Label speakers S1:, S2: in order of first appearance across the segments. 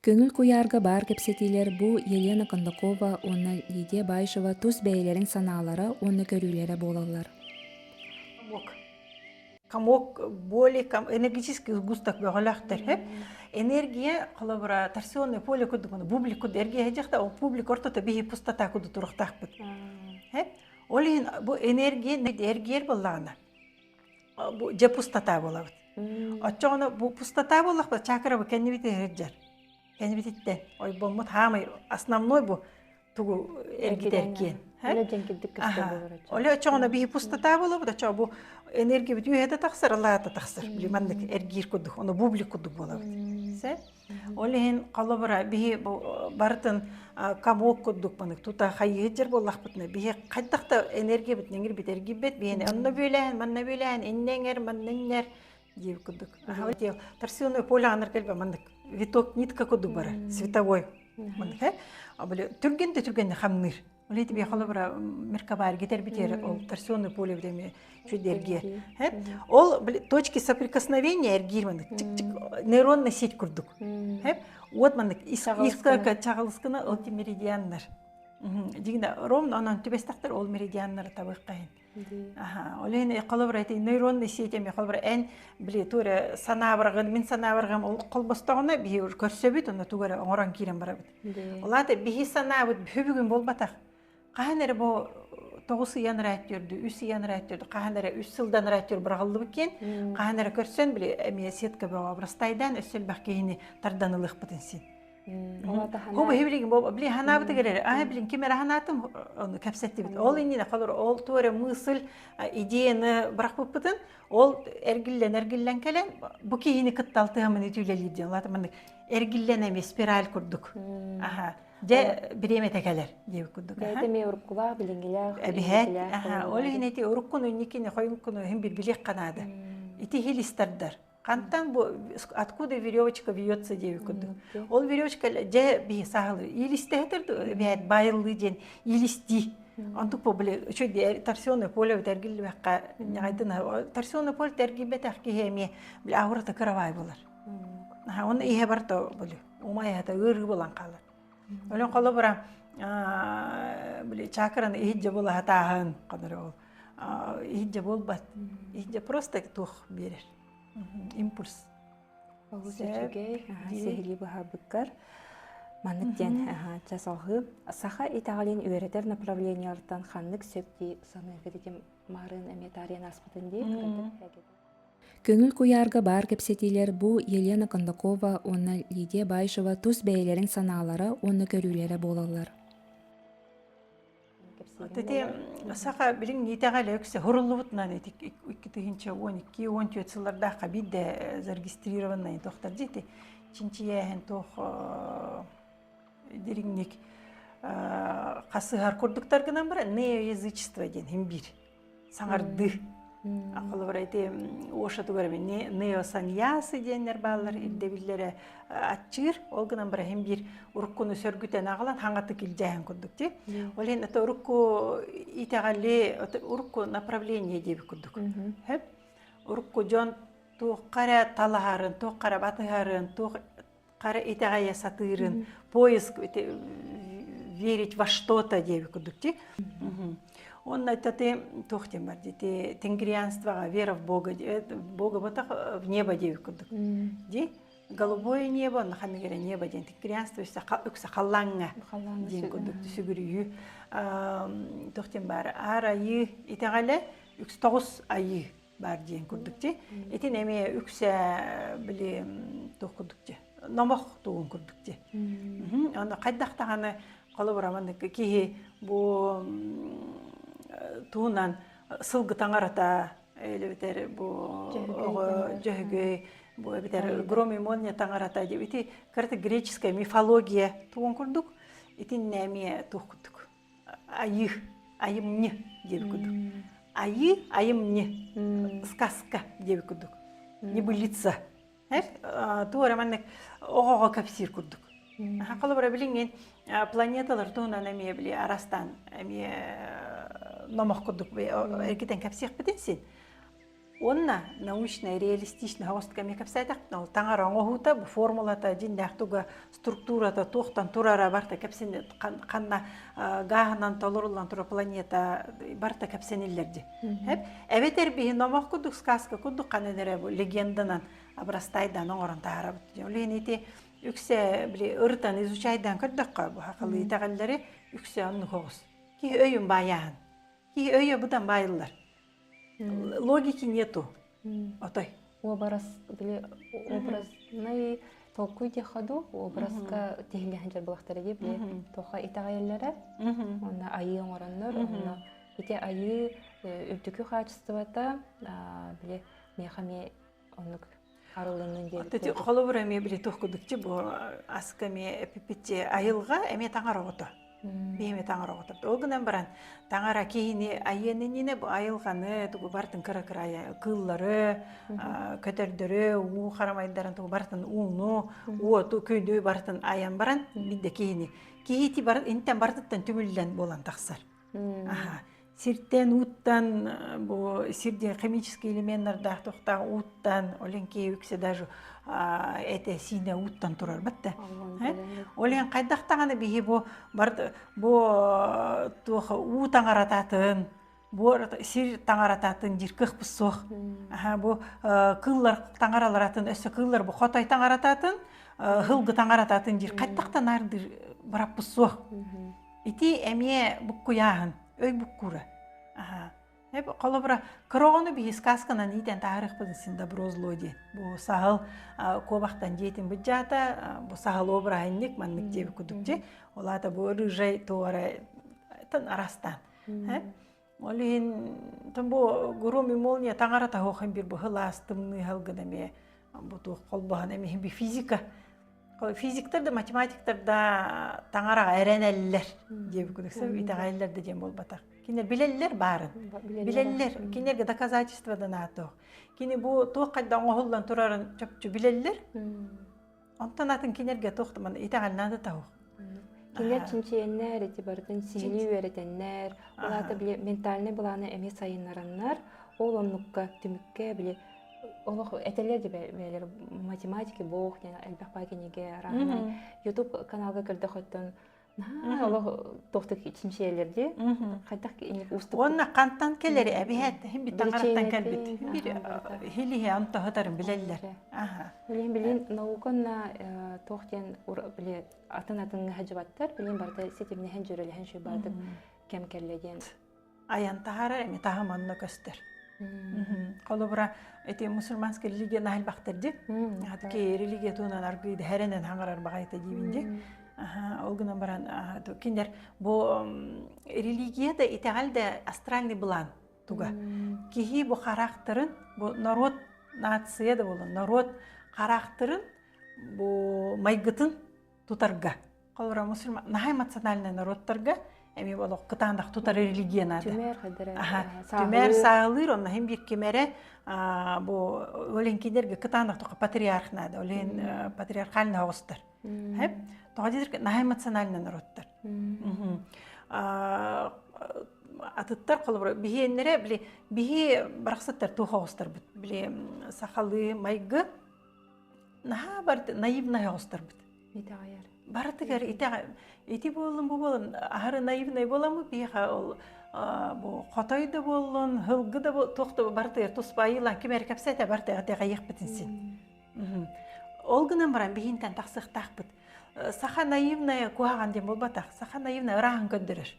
S1: Көҥүл куйаарга баар кэпсэтиилэр бу Елена Кондакова уонна Лидия Баишева тус бэйэлэрин санаалара уонна көрүүлэрэ буолаллар.
S2: Комок. Комок более энергетический сгусток бөҕөлөөхтөр. Энергия, холобура, торсионное поле курдук, бублик курдук эргийэ дьахта, ол публик ортото биһи пустота курдук туруктаахпыт. Ол иһин бу энергия эргийэр буоллаҕына, бу дьэ пустота буолабыт. Оччоҕуна бу пустота буоллахпыт чакра бу кэннибит иһирдьэр. Кэннибититтэн ойбоммут хаамай основной бу тугу эргитэр киэн.
S3: Оле дьэҥкирдик көстөр буолар.
S2: Оле оччоҕуна биһи пустота буолабыт, оччоҕо бу энергия үөһэ тахсар, аллаата тахсар. Били маннык эргиир курдук, ону бублик курдук буолабыт. Сэ? Ол иһин холобура биһи барытын комок курдук манык тута хайыһыт буоллахпытына биһи хайдах да энергиябыт нэҥирбит эргийбэт биһини онно бүөлээн манна бүөлээн иннэ эҥэр манна иҥнэр диир курдук. Торсионное поле анар кэлбэ маннык виток нитка курдук барар световой маннык э били түргэн да түргэнник хамныыр. Ол ити холобура меркабар гитербитер ол торсионное поле билеме чүдэргиэр. Ол точки соприкосновения эргиир маннык чик-чик нейронная сеть курдук. Вот маннык искра чаҕылыскына ол меридианнар. Дигинэ ровно онон түбэстэхтэр ол меридианнары табыаххайын. Аха, ол иһин холобура ити нейронная сеть эми холобура эн били туора санаабыргын мин санаабыргым ол холбостоҕуна биһи көрсөбүт онно тугу эрэ оҥорон киирэн барабыт. Ол аата биһи санаабыт бүгүн буолбатах. Хаһан эрэ бу тоҕус ыйан ырааттыырды, үс ыйан ырааттыырды, хаһан эрэ үс сылдан ырааттыыр быраҕыллыбыт киэн, хаһан эрэ көрсөн били эмиэ сетка бөҕө обрастайдаан өссө элбэх киһини тардан ылыахпытын син. Хо бу билигин бу били ханаабытыгар эрэ аа билин ким эрэ ханаатым ону кэпсэттибит. Ол иннинэ холор ол туора мысль идеяны бырахпыппытын ол эргиллэн эргиллэн кэлэн бу киһини кытта алтыһамын үтүүлэлиир диэн лата маннык эргиллэн эмиэ спираль курдук. Аха. Дьэ бириэмэтэ кэлэр диэбит курдук.
S3: Бэйэтэ эмиэ уруккулаах, билиҥҥилээх,
S2: Эбиһээт. Аха. Ол иһин ити уруккуну инникини хойункуну иһин билбилиэх ханаада. Ити хилистардар. Хантан бу откуда веревочка вьется диэбит курдук. Ол веревочка дьэ биһи саһылы иилистэһитэр эбээт байыллыы диэн иилистии. Онтук бу били үчүгэй торсионное поле тэргиллибэххэ ньаҕайдын торсионное поле тэргийбэтэх киһи эмиэ били аурата кыравай болар. Оны иһэ барта били умайата ыарыы болан хаалар. Олен холобура били чакраны иһидже булаһатааһын ханары ол иһидже буолбат. Иһидже просто туох биэрэр. Импульс.
S3: Олус үчүгэй, сиһилии быһаарбыккар. Маннык диэн часалһыы саха итэҕэлин үөрэтэр направлениелартан ханнык сөп дии саныыгыт этим маарыын эмиэ таарыйан ааспытын дии
S1: Көҥүл куйаарга баар кэпсэтиилэр бу Елена Кондакова уонна Лидия Баишева тус бэйэлэрин санаалара уонна көрүүлэрэ буолаллар.
S2: Ити саха билиҥ итэҕэлэ үксэ хуруллубутунан ити 2012-14 сыллардаахха биирдэ зарегистрированный тохтор дьити чинчийээһин туох дириҥник хасыһар курдуктар гынан баран неоязычество диэн хим биир саҥардыы. Холобура ити Ошатугар неосаньясы диэннэр бааллар ирдэбиллэрэ аччыыр. Ол гынан баран иһин биир уруккуну сөргүтэн аҕалан хаҥатык илдьээһин курдук дии. Ол иһин это урукку итэҕэли урукку направление диэбит курдук. Хөп. Урукку дьон туохха эрэ талаһарын, туохха эрэ батыһарын, туох хара итэҕэйэ сатыырын поиск верить во что-то диэбит курдук дии. Онно тати туох диэн бар дии тенгрианствоҕа вера в Бога Бога ботах в небо диэбит курдук дии. Голубое небо, онно ханнык эрэ небо диэн тенгрианство үксэ халлааҥҥа диэн курдук сүгүрүйүү туох диэн баар аар айыы итэҕэлэ үкс тоҕус айыы баар диэн курдук дии. Итин эмиэ үксэ били туох курдук дии номох тугун курдук дии. Аны хайдах даҕаны холобура маннык киһи бу туһунан сылгы таҥарата эбэтэр бу оҕо дьөһөгөй бу эбэтэр гром и молния таҥарата диэбит ити кырата греческая мифология тугун курдук итиннэ эмиэ туох курдук айыы айымньы диэбит курдук айыы айымньы сказка диэбит курдук небылица туора маннык оҕоҕо кэпсиир курдук холобура билиҥҥин планеталар туһунан эмиэ били арастаан эмиэ номох курдук эргитэн кэпсиэхпитин син. Уонна научнай, реалистичный оҕустук эмиэ кэпсээтэхпинэ, ол таҥара оҥоһуута, бу формулата, дьиҥнээх туга, структурата туохтан турара барыта кэпсэни ханна гааһынан толоруллан турар планета барыта кэпсэниллэр дии. Эбэтэр биһи номох курдук сказка курдук ханан эрэ бу легенданан обрастайдан оҥорон таһаарабыт. Ол иһин ити үксэ били ырытан изучайдаан көрдөххө бу хахалыы итэҕэллэри үксэ оннук оҕус. Киһи өйүн баайааһын. Киһи өйө быдан баайыллар. Логики нету. Отой.
S3: Уобарас били образнай толкуй диэххэ дуу, образка тиһиллэһэн дьарбылахтара дии били туохха итэҕэйэллэрэ уонна айыы оҥороннор онно ити айыы үрдүкү хаачыстыбата били миэхэ эмиэ оннук арылыннын диэбит.
S2: Холобур эмиэ били туох курдук бу аска эмиэ эпиппитчи айылҕа эмиэ таҥара оҕото. Биһиэми таҥара оҕото. Ол гынан баран таҥара киһини айыан иннинэ бу айылҕаны тугу барытын кыра-кыра кыыллары, көтөрдөрү, уу харамайдарын тугу барытын ууну, уоту, күнү барытын айан баран бидде киһини. Киһи ити бар интен барытыттан түмүллэн буолан тахсар. Аха. Сиртэн, ууттан, бу сир диэн химический элеменнардаах тохтаах ууттан, олен киһи үксэ даже этэ сиинэ ууттан турар батта. Олен хайдах даҕаны биһи бу бар бу туох уу таҥарататын, бу сир таҥарататын диир кыахпыт суох. Аха бу кыыллар таҥараларатын, өссө кыыллар бу хотой таҥарататын, һылгы таҥарататын диир хайдахтан ардыр быраппыт суох. Ити эмиэ буккуйааһын, өй буккуура. Аха. Холобура, кыра оҕону биһи сказканан иитэн таһаарыахпытын син добро зло диэн. Бу саһыл куобахтан дьиэтин быдьаата, бу саһыл обраһынньык маннык диэбит курдук дьи. Ол аата бу рыжай туора арастаан. Ол иһин бу гром и молния таҥара таһуохын бир бу һылаас тымныы халгын эмиэ бу туох холбоһон эмиэ би физика физиктар да математиктар да таҥараҕа эрэнэллэр диэбит курдук итэҕэйэллэр да диэн буолбатах кинилэр билэллэр баарын билэллэр кинилэргэ доказательство да наатох кини бу туох хайда оҥоһуллан турарын чопчу билэллэр онтон атын кинилэргэ туох да итэҕэл наада таһуох
S3: Кинилэр чинчийэннэр, ити барытын сиһилии үөрэтэннэр, ол аата били ментальнай былааны эмиэ сайыннараннар, ол оннукка түмүккэ били олох этэллэр дии бэйэлэр математики бог диэн элбэх баа кинигэ арааһынай YouTube каналга көрдөхөттөн наһаа олох туохтук чинчийэллэр дии хайдах инник уустук
S2: Уонна хантан кэлэри эбиһэт хин бит таҥараттан кэлбит бир хилиһи онтоһутарын билэллэр. Аха.
S3: Билин билин науканна туох диэн били атын атыҥҥа сылдьыбаттар билин барыта ситимнэһэн дьүөрэлэһэн шүйбаатык кэм кэллэ диэн
S2: Айан таһаарар эми таһым онно көстөр. Холобура ити мусульманская религия наһылбахтар ди. Ки религия туунан аргыйда хэрэнэн хаҥарар баҕайыта диибин ди. Ол гынан баран кинилэр бу религия да итэҕэл да астральный былаан туга. Киһи бу харахтарын, бу народ нация да буолан, народ харахтарын бу майгытын тутарга. Холобура мусульман наһаа эмоциональный народтарга эми олох кытаанах тутар религия наада.
S3: Түмэр хайдара.
S2: Түмэр саалыыр, онно хим бир кимере бу оленкидерге кытаанах тоqa патриарх наада. Олен патриархальный оҕустар. Хеп? Тоҕо диэтэр наһаа эмоциональный народтар. Атыттар холобура биһиэннэрэ били биһи барахсаттар туох оҕустарбыт били сахалыы майгы наһаа бар наивнай оҕустарбыт.
S3: Итэҕэйэр.
S2: Барытыгар итэҕэ ити буоллун бу буоллун аһары наивнай буоламмыт биһиэхэ ол бу хотой да буоллун һылгы да туох да барытыгар туспа айыылаан ким эрэ кэпсээтэ барытыгар итэҕэйиэхпитин син. Ол гынан баран биһинтэн тахсыахтаахпыт. Саха наивная куһаҕан диэн буолбатах. Саха наивная ырааһын көрдөрөр.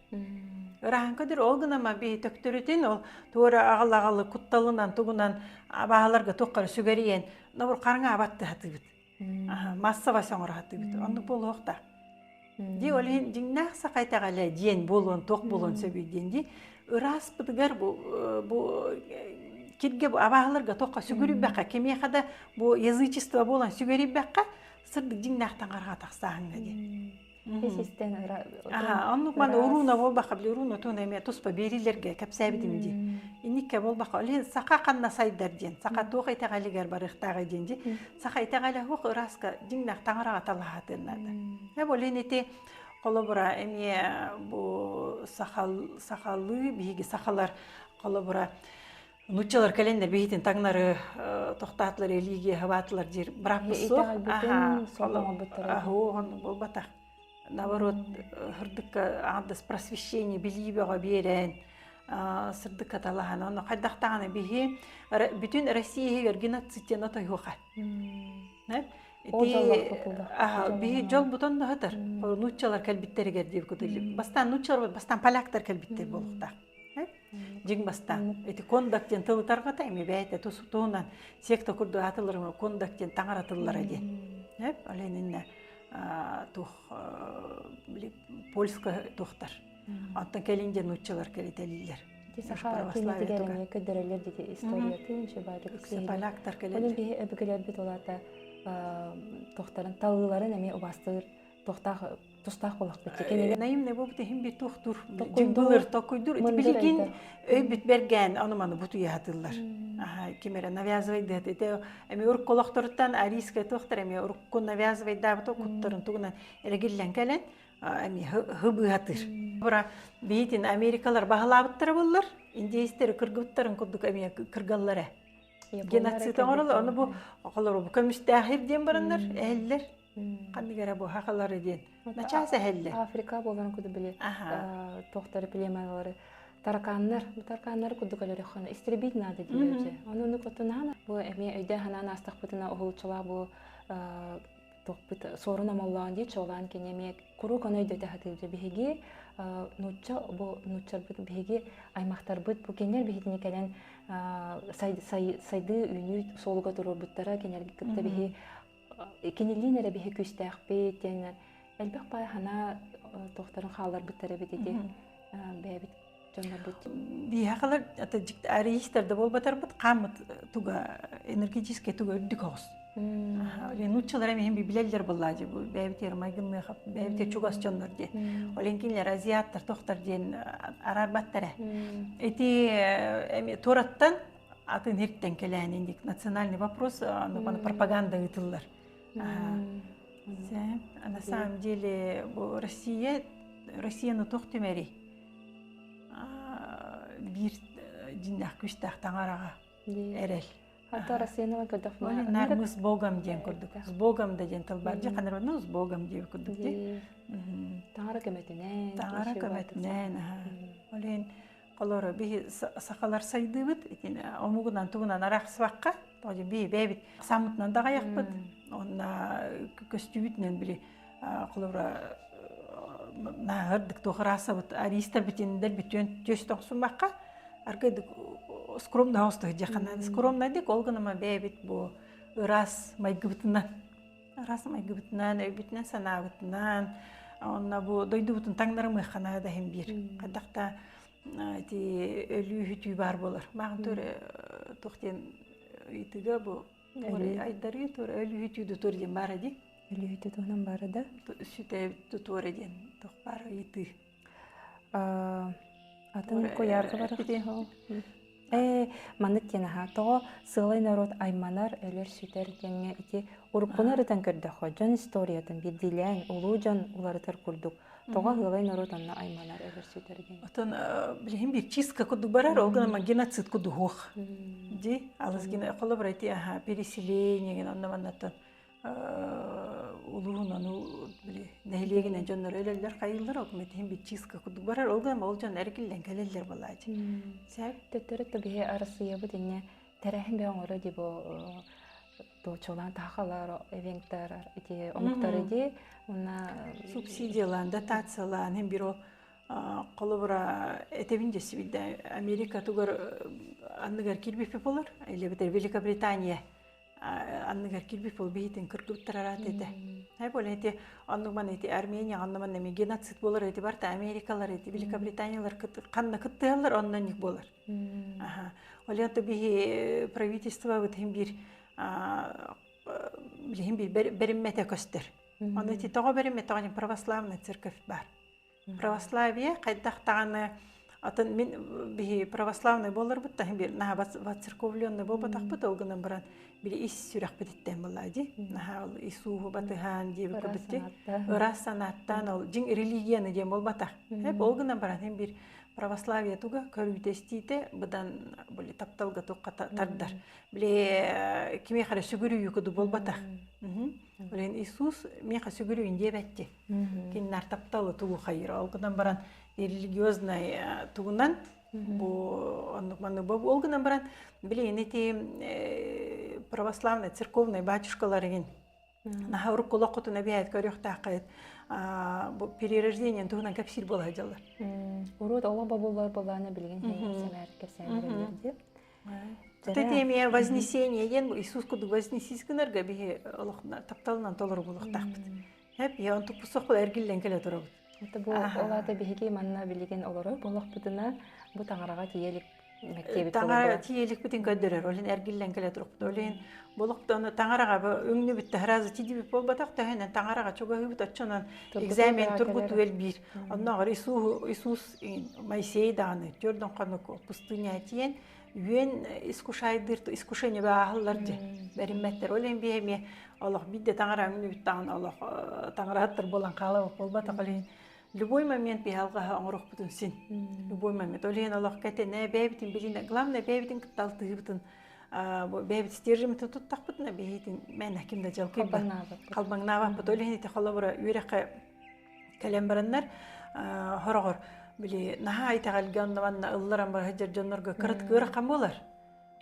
S2: Ырааһын көрдөрөр. Ол гынан би төктөрүтүн ол туора аҕал-аҕалы кутталынан тугунан абааһыларга туохха сүгэрийэн нобур хараҥа абатты хатыыбыт. Массовай оҥоро хатыыбыт. Оннук буолуохтаах. Ди ол иһин дьиҥнээх саха итэҕэлэ диэн буолуон туох буолуон сөбүй диэн ди ырааспытыгар бу бу киргэ бу абааһыларга туохха сүгүрүйбэххэ кимиэхэ да бу язычество буолан сүгүрүйбэххэ сырдык дьиҥнээх таҥараҕа тахсааһыҥҥа диэн.
S3: Ис-истэн
S2: Аха, оннук маны урууна буолбахха били урууна туһунан эмиэ туспа биэриилэргэ кэпсээбитим дии. Инникке буолбахха ол саха ханна сайдар диэн, саха туох итэҕэлигэр барыахтааҕый диэн дии. Саха итэҕэлэ суох ырааска дьиҥнээх таҥараҕа талаһаатыан наада. Э ол иһин ити холобура эмиэ бу сахал сахалыы биһиги сахалар холобура. Нууччалар кэлэннэр биһитин таҥнары тохтаатылар религия хабаатылар диир бырааппыт суох.
S3: Итэҕэлбитин суох оҥорбуттара.
S2: Аһуу буолбатах. Наоборот, сырдыкка аҥардас просвещение билии бөҕө биэрэн сырдыкка талаһан онно хайдах даҕаны биһи бүтүн Россия иһигэр геноцид тойуоха. Биһи дьол бутон да сытар. Нууччалар кэлбиттэригэр диир кутулли. Бастаан нууччалар бастаан поляктар кэлбиттэр буолуохтаах. Дьиҥ бастаан. Ити кондак диэн тылы тарҕата эми бэйэтэ туһунан секта курдук атыллар кондак диэн таҥара тыллара диэн. Ол иннинэ туох польска туохтар. Онтон кэлин диэн нууччалар кэлитэллэр.
S3: Саха киинэтигэр эмиэ көрдөрөллөр дии историятын, шибаатык
S2: Поляктар кэлэллэр.
S3: Онон биһи өбүгэлэрбит улаата туохтарын талыыларын эмиэ убаастыыр туохтаах тустаах буолахпыт
S2: кинилэр наивный буолбут иһин бир туохтуур былыр токуйдур билигин өйбүт бэргээн ону маны бутуйаатыллар ким эрэ навязывайдыат ити эми уруккулохторуттан арийскай туохтар эми урукку навязывайдаабыт куттарын тугунан эрэгиллэн кэлэн эми хыбыһатыр бура биитин америкалар баһылаабыттара буллар индейстери кыргыбыттарын курдук эми кыргаллара геноцид оҥороллор ону бу оҕолору бу көмүстээхир диэн бараннар эһэллэр ханнык эрэ бу хахалары диэн начаас эһэллэр
S3: Африка буоларын курдук били туохтары племялары тараканнар бу тараканнары курдук өлөрөххөнө истребить надо диир ону ону куттунаан бу эмиэ өйдөөн санаан аастахпытына уһулуччулаах бу туохпут суорун омоллоон дии чуолаан кини эмиэ куруук ону өйдөтө сатыыр биһиги нуучча бу нууччарбыт биһиги аймахтарбыт бу кинилэр биһитини кэлэн сайдыы үүнүү суолуга туруорбуттара кинилэрги кытта биһи кинилиин эрэ биһи күүстээхпит диэн элбэх баай ханаа туохтарын хаалларбыттар эбит ити бэйэбит дьоннорбут
S2: биһиэхэлэр арийстар да буолбатарбыт хааммыт туга энергетическэй туга үрдүк оҕус нууччалар эмиһин билэллэр буоллаа дии бу бэйэбитигэр майгынныаха бэйэбитигэр чугас дьоннор диэн ол кинилэр азиаттар тохтор диэн араарбаттар ити эми туораттан атын хиртэн кэлээн индик национальный вопрос пропаганда ыытыллар на самом деле бу Россия Россияны туох түмэрий биир дьиннээх күстээх таҥараҕа эрэл
S3: Хата Россияны көрдөхпүнэ
S2: Наар мы с Богом диэн курдук. С Богом да диэн тыл бар. Дьэ ханар ну с Богом диэн курдук дии.
S3: Таҥара көмөтүнэн.
S2: Таҥара көмөтүнэн. Ол иһин холоро биһи сахалар сайдыыбыт итин омугунан тугунан арахсыбакка тоҕо биһи бэйэбит саммытынан даҕайахпыт онна көстүүбүтүнэн били холобура нааһырдык туох ыраасабыт аристар битиндер бүтүөн түөс тоҥсуммакка аргыдык скромно оҥостуһдьаххана скромнайдык ол гыныма бэйэбит бу ыраас майгыбытынан ыраас майгыбытынан өйбүтүнэн санаабытынан онно бу дойдубутун таҥнарымыаххана да иһин биир хайдах да ити өлүү-сүтүү баар буолар мааҕын тур туох диэн ыйытыыга бу айдарыы тур өлүү-сүтүү тур диэн баара дии
S3: өлүү-сүтүү туһунан баара да
S2: сүтэ туора диэн туох баар ыйытыы
S3: Атын куйаарга барах Ээ, маннык диэн аһаа, тоҕо сыалай норуот айманар, өлөр-сүтэр диэҥҥэ ити уруккуну ырытан көрдөххө, дьон историятын биирдиилээн улуу дьон уларытар курдук, тоҕо сыалай норуот онно айманар, өлөр-сүтэр диэн.
S2: Отон билигин биир чистка курдук барар, ол гынан геноцид курдук суох. Ди, алыс холобура ити аха переселение ген онно маннаттан улуун ону били нэһилиэгинэн дьоннор өлөллөр хайыыллар ол иһин биччииска курдук барар ол гынан ол дьон эргиллэн кэлэллэр буолааччы
S3: сээп төттөрү биһи Арассыыйабыт инньэ тэрээһин бэйэ оҥоро дии бу туочулаан таахалар эвенктар ити омуктары дии уонна
S2: субсидиялаан дотациялаан хин бир ол холобура этэбин дьэсибит Америка тугар анныгар киирбиппит болар или Великобритания анныгар киирбит буол биһитин кыргыбыттар араат этэ. Ай бол эти оннугман эти Армения оннуман эми геноцид болар эти барта Америкалар эти Великобританиялар ханна кыттыаллар оннон ник болар. Аха. Ол биһи правительство бит бир билиһин бир бериммете көстөр. Оны эти тоҕо бериммете православная церковь бар. Православие хайдах даҕаны атын мин биһи православный буоларбыт да бир наһаа воцерковленный буолбатахпыт ол гынан баран били ис сүрэхпититтэн буоллаа дии наһаа ол Иисуһу батыһаан диэбит курдук дии ыраас санааттан ол дьиҥ религияны диэн буолбатах ол гынан баран һин бир православие туга көрүүтэ-истиитэ быдан били тапталга туохха тардар. Били кимиэхэ эрэ сүгүрүйүү курдук буолбатах. Билин Иисус миэхэ сүгүрүйүн диэбэтти. Кинилэр тапталы тугу хайыр. Ол гынан баран религиознай тугунан бу оннук маннык ол гынан баран билигин ити православный церковный батюшкалар Наһаа урукку олоххутун эбээт көрүөхтээххит бу перерождение туһунан кэпсиир буола сылдьаллар.
S3: Урут олох бобуллар буоллаҕына билигин сэмээр кэпсээн дип.
S2: Это эмиэ вознесение диэн Иисус курдук вознесись гынарга биһи олох тапталынан толору буолуохтаахпыт. Хэп я он туппусохпут эргиллэн кэлэ турабыт.
S3: Это бу ол аата биһиги манна билигин олорор буоллахпытына бу таҥараҕа тиийэ илик
S2: Таҥара тиийэликпитин көрдөрөр, ол иһин эргиллэн кэлэ турукпут. Ол иһин болохтон таҥараҕа өҥнүбүт сразу тидибит буолбатах, төһөнөн таҥараҕа чугаһыыбыт оччонон экзамен тургутуу элбиир. Оннооҕор Иисус Моисей даҕаны төрдөн хонук пустыня тиийэн үөн искушайдыыр искушение бааһыллар дьэ бэриммэттэр. Ол иһин биһи эмиэ олох биирдэ таҥара өҥнүбүт даҕаны олох таҥараһыттар буолан хаалабыт буолбатах. Ол иһин любой момент биһи алҕаһы оҥоруохпутун син. Любой момент. Ол иһин олох кэтэнэ, бэйэбитин билинэ, главное бэйэбитин кытта алтыһыыбытын бэйэбит стержиммитин туттахпытына биһитин мээнэ ким да дьалкыйбат. Халбаҥнаабаппыт. Ол иһин ити холобура үөрэххэ кэлэн бараннар хороҕор били наһаа итэҕэлгэ онно манна ылларан бара сылдьар дьоннорго кыратык ыарахан буолар.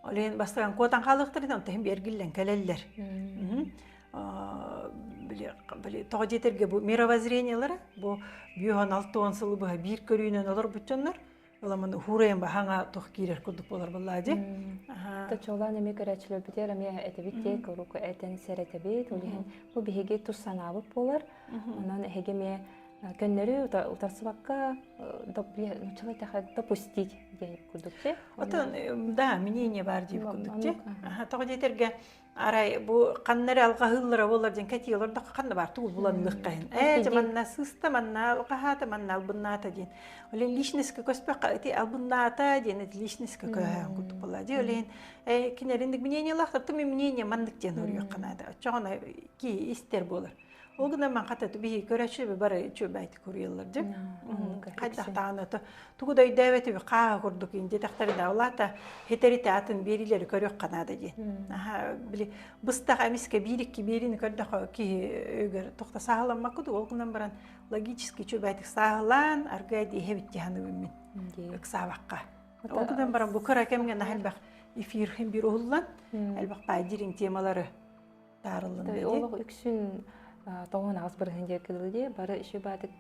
S2: Ол иһин бастаан куотан хаалыахтарын онтон иһин эргиллэн кэлэллэр. Били тоҕо диэтэргэ бу мировоззрениелара бу бүөһөн 60 сылы быһа биир көрүүнэн олорбут дьоннор ыламын хуурайан баһаҥа туох киирэр курдук буолар буоллаа дии.
S3: Чолаан эмиэ көрөөччүлэрбитигэр эмиэ этэбит дии куруук этэн сэрэтэбит. Ол иһин бу биһиги тус санаабыт буолар. Онон эһиги эмиэ көннөрү утарсыбакка допустить диэн курдук дии.
S2: Отон да мнение бар диир курдук дии. Тоҕо диэтэргэ арай бу ханна эрэ алҕаһыыллара буоллар диэн кэтии олордоххо ханна баар тугу булан ылыаххайын. Ээ дьэ манна сыста, манна алҕаһаата, манна албыннаата диэн. Ол иһин личностька көспөххө ити албыннаата диэн ити личностька көһөөн курдук буолла дии. Ол иһин ээ кинилэринник мнениелаахтар туму мнение маннык диэн уруйуохха наада. Оччоҕуна киһи истэр буолар. Ол гынан ман хата биһи көрөөччү бары үчүгэйдик куруйаллар дьэ. Хайдах даҕаны тугу да өйдөөбөтүбү хааһа курдук инде тахтары да улаата хитерите атын биэрилэри көрүөххэ наада диэн. Аха били быстах эмискэ биир-икки биэрини көрдөхө киһи өйгөр тохто сааһыламмакка ол гынан баран логически үчүгэйдик сааһылаан аргыай иһэбит дьаһаныбын мин ыксаабакка. Ол гынан баран бу кыра кэмҥэ наһаа элбэх эфир биир уһуллан элбэх баай дириҥ темалары
S3: таарыллынна Олох үксүн тоҕон аҕыс бырыһын диэки дылы дии бары үчү баатык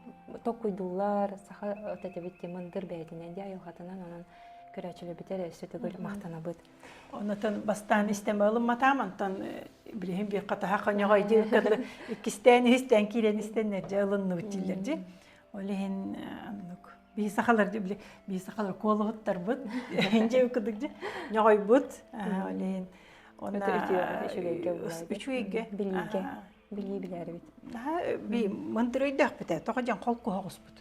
S3: токуйдууллар саха тэтэбит ди мындыр бэйэтинэн дии айылҕатынан онон көрөөччүлэрбитэр өссө төгүл махтанабыт.
S2: Онотон бастаан истэн ылымматаам онтон билиһин биир хатаха хоньоҕой дии иккистээн үһүстээн киирэн истэннэр дьэ ылынныбыт дииллэр дии. Ол иһин оннук биһи сахалар били биһи сахалар куолуһуттарбыт дьэ кудук дьэ ньоҕойбут ол иһин
S3: Үчүгэйгэ билиигэ билии билээрибит.
S2: Би мындыр өйдөөхпүтэ тоҕо дьон холкуһа оҕуспут.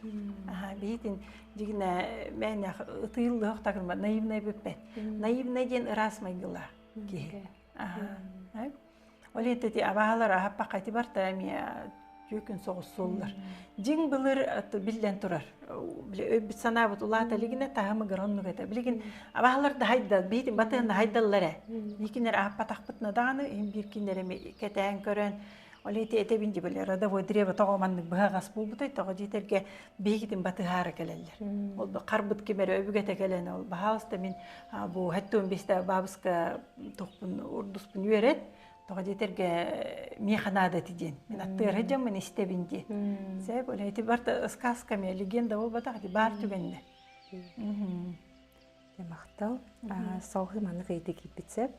S2: Биһитин дьигинэ мээнэх ытыйыллыах тагырма наивнай бүппэт. Наивнай диэн ыраас майгылаах киһи. Ол иһин абаалар аһаппакка ити барта эмиэ түөкүн соҕус суоллар. Дьиҥ былыр биллэн турар. Өйбүт санаабыт улаата илигинэ таһымыгар оннук этэ. Билигин абаһалар да хайда, биитин батыһын да хайдаллар ээ. Биикинер ааппатахпытына даҕаны иһин биир кинилэр эми кэтээн көрөн ол ити этэбин дии били родовой древо тоҕо маннык быһаҕас буолбутай тоҕо диэтэргэ биһигитин батыһаары кэлэллэр. Ол харбыт ким эрэ өбүгэтэ кэлэн ол баһаалыста мин бу хэттуон бистэ бабыска тухпун урдуспун үөрэт тоҕо диэтэргэ миэхэ наада ити диэн мин аттыгар дьоммун истэбин диэн сөп ол ити барта сказка эмиэ легенда буолбатах ити баар түгэннэ
S3: махтал салгыы маннык ыйытыы киирбит сөп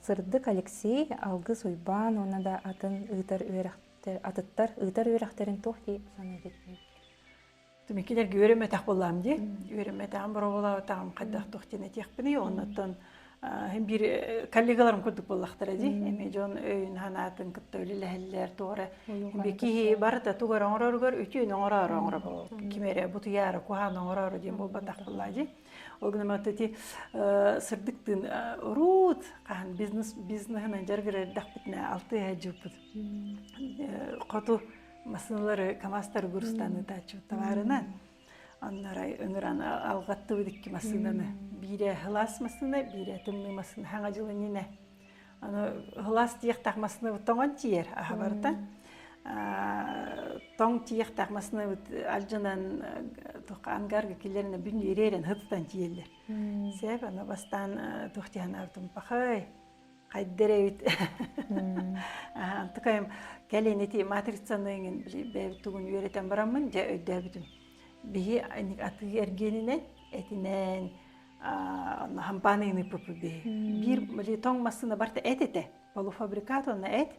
S3: сырдык Алексей Алгыс Уйбаан уонна да атын ыытар үөрэхтэр атыттар ыытар үөрэхтэрин туох дии саныыгыт
S2: Кинилэргэ үөрэммэтэх буоллаҕым дии. Үөрэммэтэҕим, боруобалаабатаҕым хайдах туох диэн этиэхпиний. Оннуттан биир коллегаларым курдук буоллахтара дии. Эмиэ дьон өйүн санаатын кытта үлэлэһэллэр, туох эрэ киһи барыта тугу эрэ оҥороругар үтүөнү оҥороору оҥоробут. Ким эрэ бутуйаары, куһаҕаны оҥороору диэн буолбатах буоллаа дии. Ол гынан ити сырдык тыын урут хаһан бизнес бизнеһынан дьарыгырар эрдэхпитинэ алтыһа дьыппыт. Хоту массыыналары КАМАЗтары гурустан ыытааччыбыт табаарынан. Аннарай ыҥыран алҕаттыбыт икки массыынаны. Биирэ сылаас массыына, биирэ тымныы массыына хаҥа дьыл иннинэ. Аны сылаас тиэхтээх массыынабыт тоҥон тиийэр аһа барыта. Тоҥ тиэхтээх массыынабыт алдьанан туохха ангарга киллэринэ бүн ириэрэн хытытан тиийэллэр. Сеп аны бастаан туох диэн пахай хайдар эбит. Антыкайым кэлин ити матрицаны иҥин бэйэбит тугун үөрэтэн бараммын дьэ өйдөөбүтүм. Биһи атыы эргиэнинэн этинэн хампааны ыйыппыппыт биһи. Биир били тоҥ массыына барыта эт этэ. Полуфабрикат уонна эт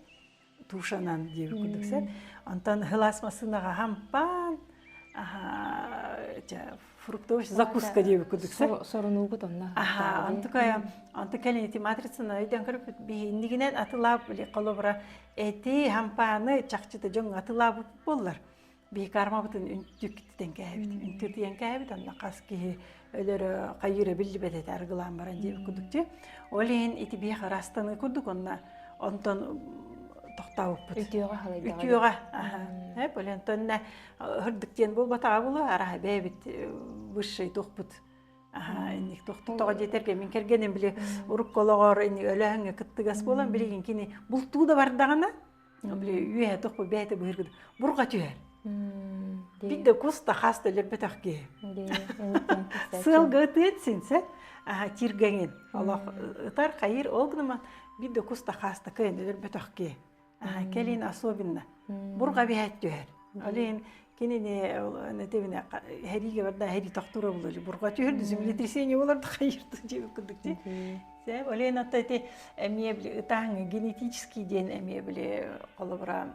S2: тушанан диэбит курдук сөп. Онтон сылаас массыынаҕа хампаан фруктовый закуска диэбит курдук сөп.
S3: Сорунуугут онно.
S2: Аха, онтукая онто кэлин ити матрицаны өйдөөн көрбүт биһиннигинэн атылаап били холобура эти хампааны чахчыта дьоҥҥо атылаабыт буоллар. Биһи кармабытын үнтүктэн кээбит. Үнтүрдүйэн кээбит онно хас киһи өлөрө хайыыра биллибэт этэ аргылаан баран диэбит курдук ти. Ол иһин ити биһи ырастаныы курдук онно онтон тохтообуппут.
S3: Үтүөҕэ халайдаҕа.
S2: Үтүөҕэ. Аха. Э, бу онтон хырдык диэн буолбатаҕа буолуо, араһа бэйэбит высший туохпут Аха, инник тоҕо диэтэргэ мин кэргэним били урукку олоҕор инник өлөөһүҥҥэ кыттыгас буолан билигин кини бултуу да бардаҕына били үөһэ тохпу бэйэтэ быһыргыт бурҕа түһэр. Бит да кус да хас да өлөрбөтөх киһи. Сыалга ытыан синсэ аха тиргэҥин олох ытар хайыр ол гынаман бит да кус да хас да кыайан өлөрбөтөх киһи. Кэлин особенно бурҕа биһэт түһэр. Олин кинини нэтебине хэриге барда хэри тохтура булар бурга түһэр землетрясение болар да хайырды диэбит курдук ти. Сэ олин атта ити эмиэ били ытааҥы генетический диэн эмиэ били холобура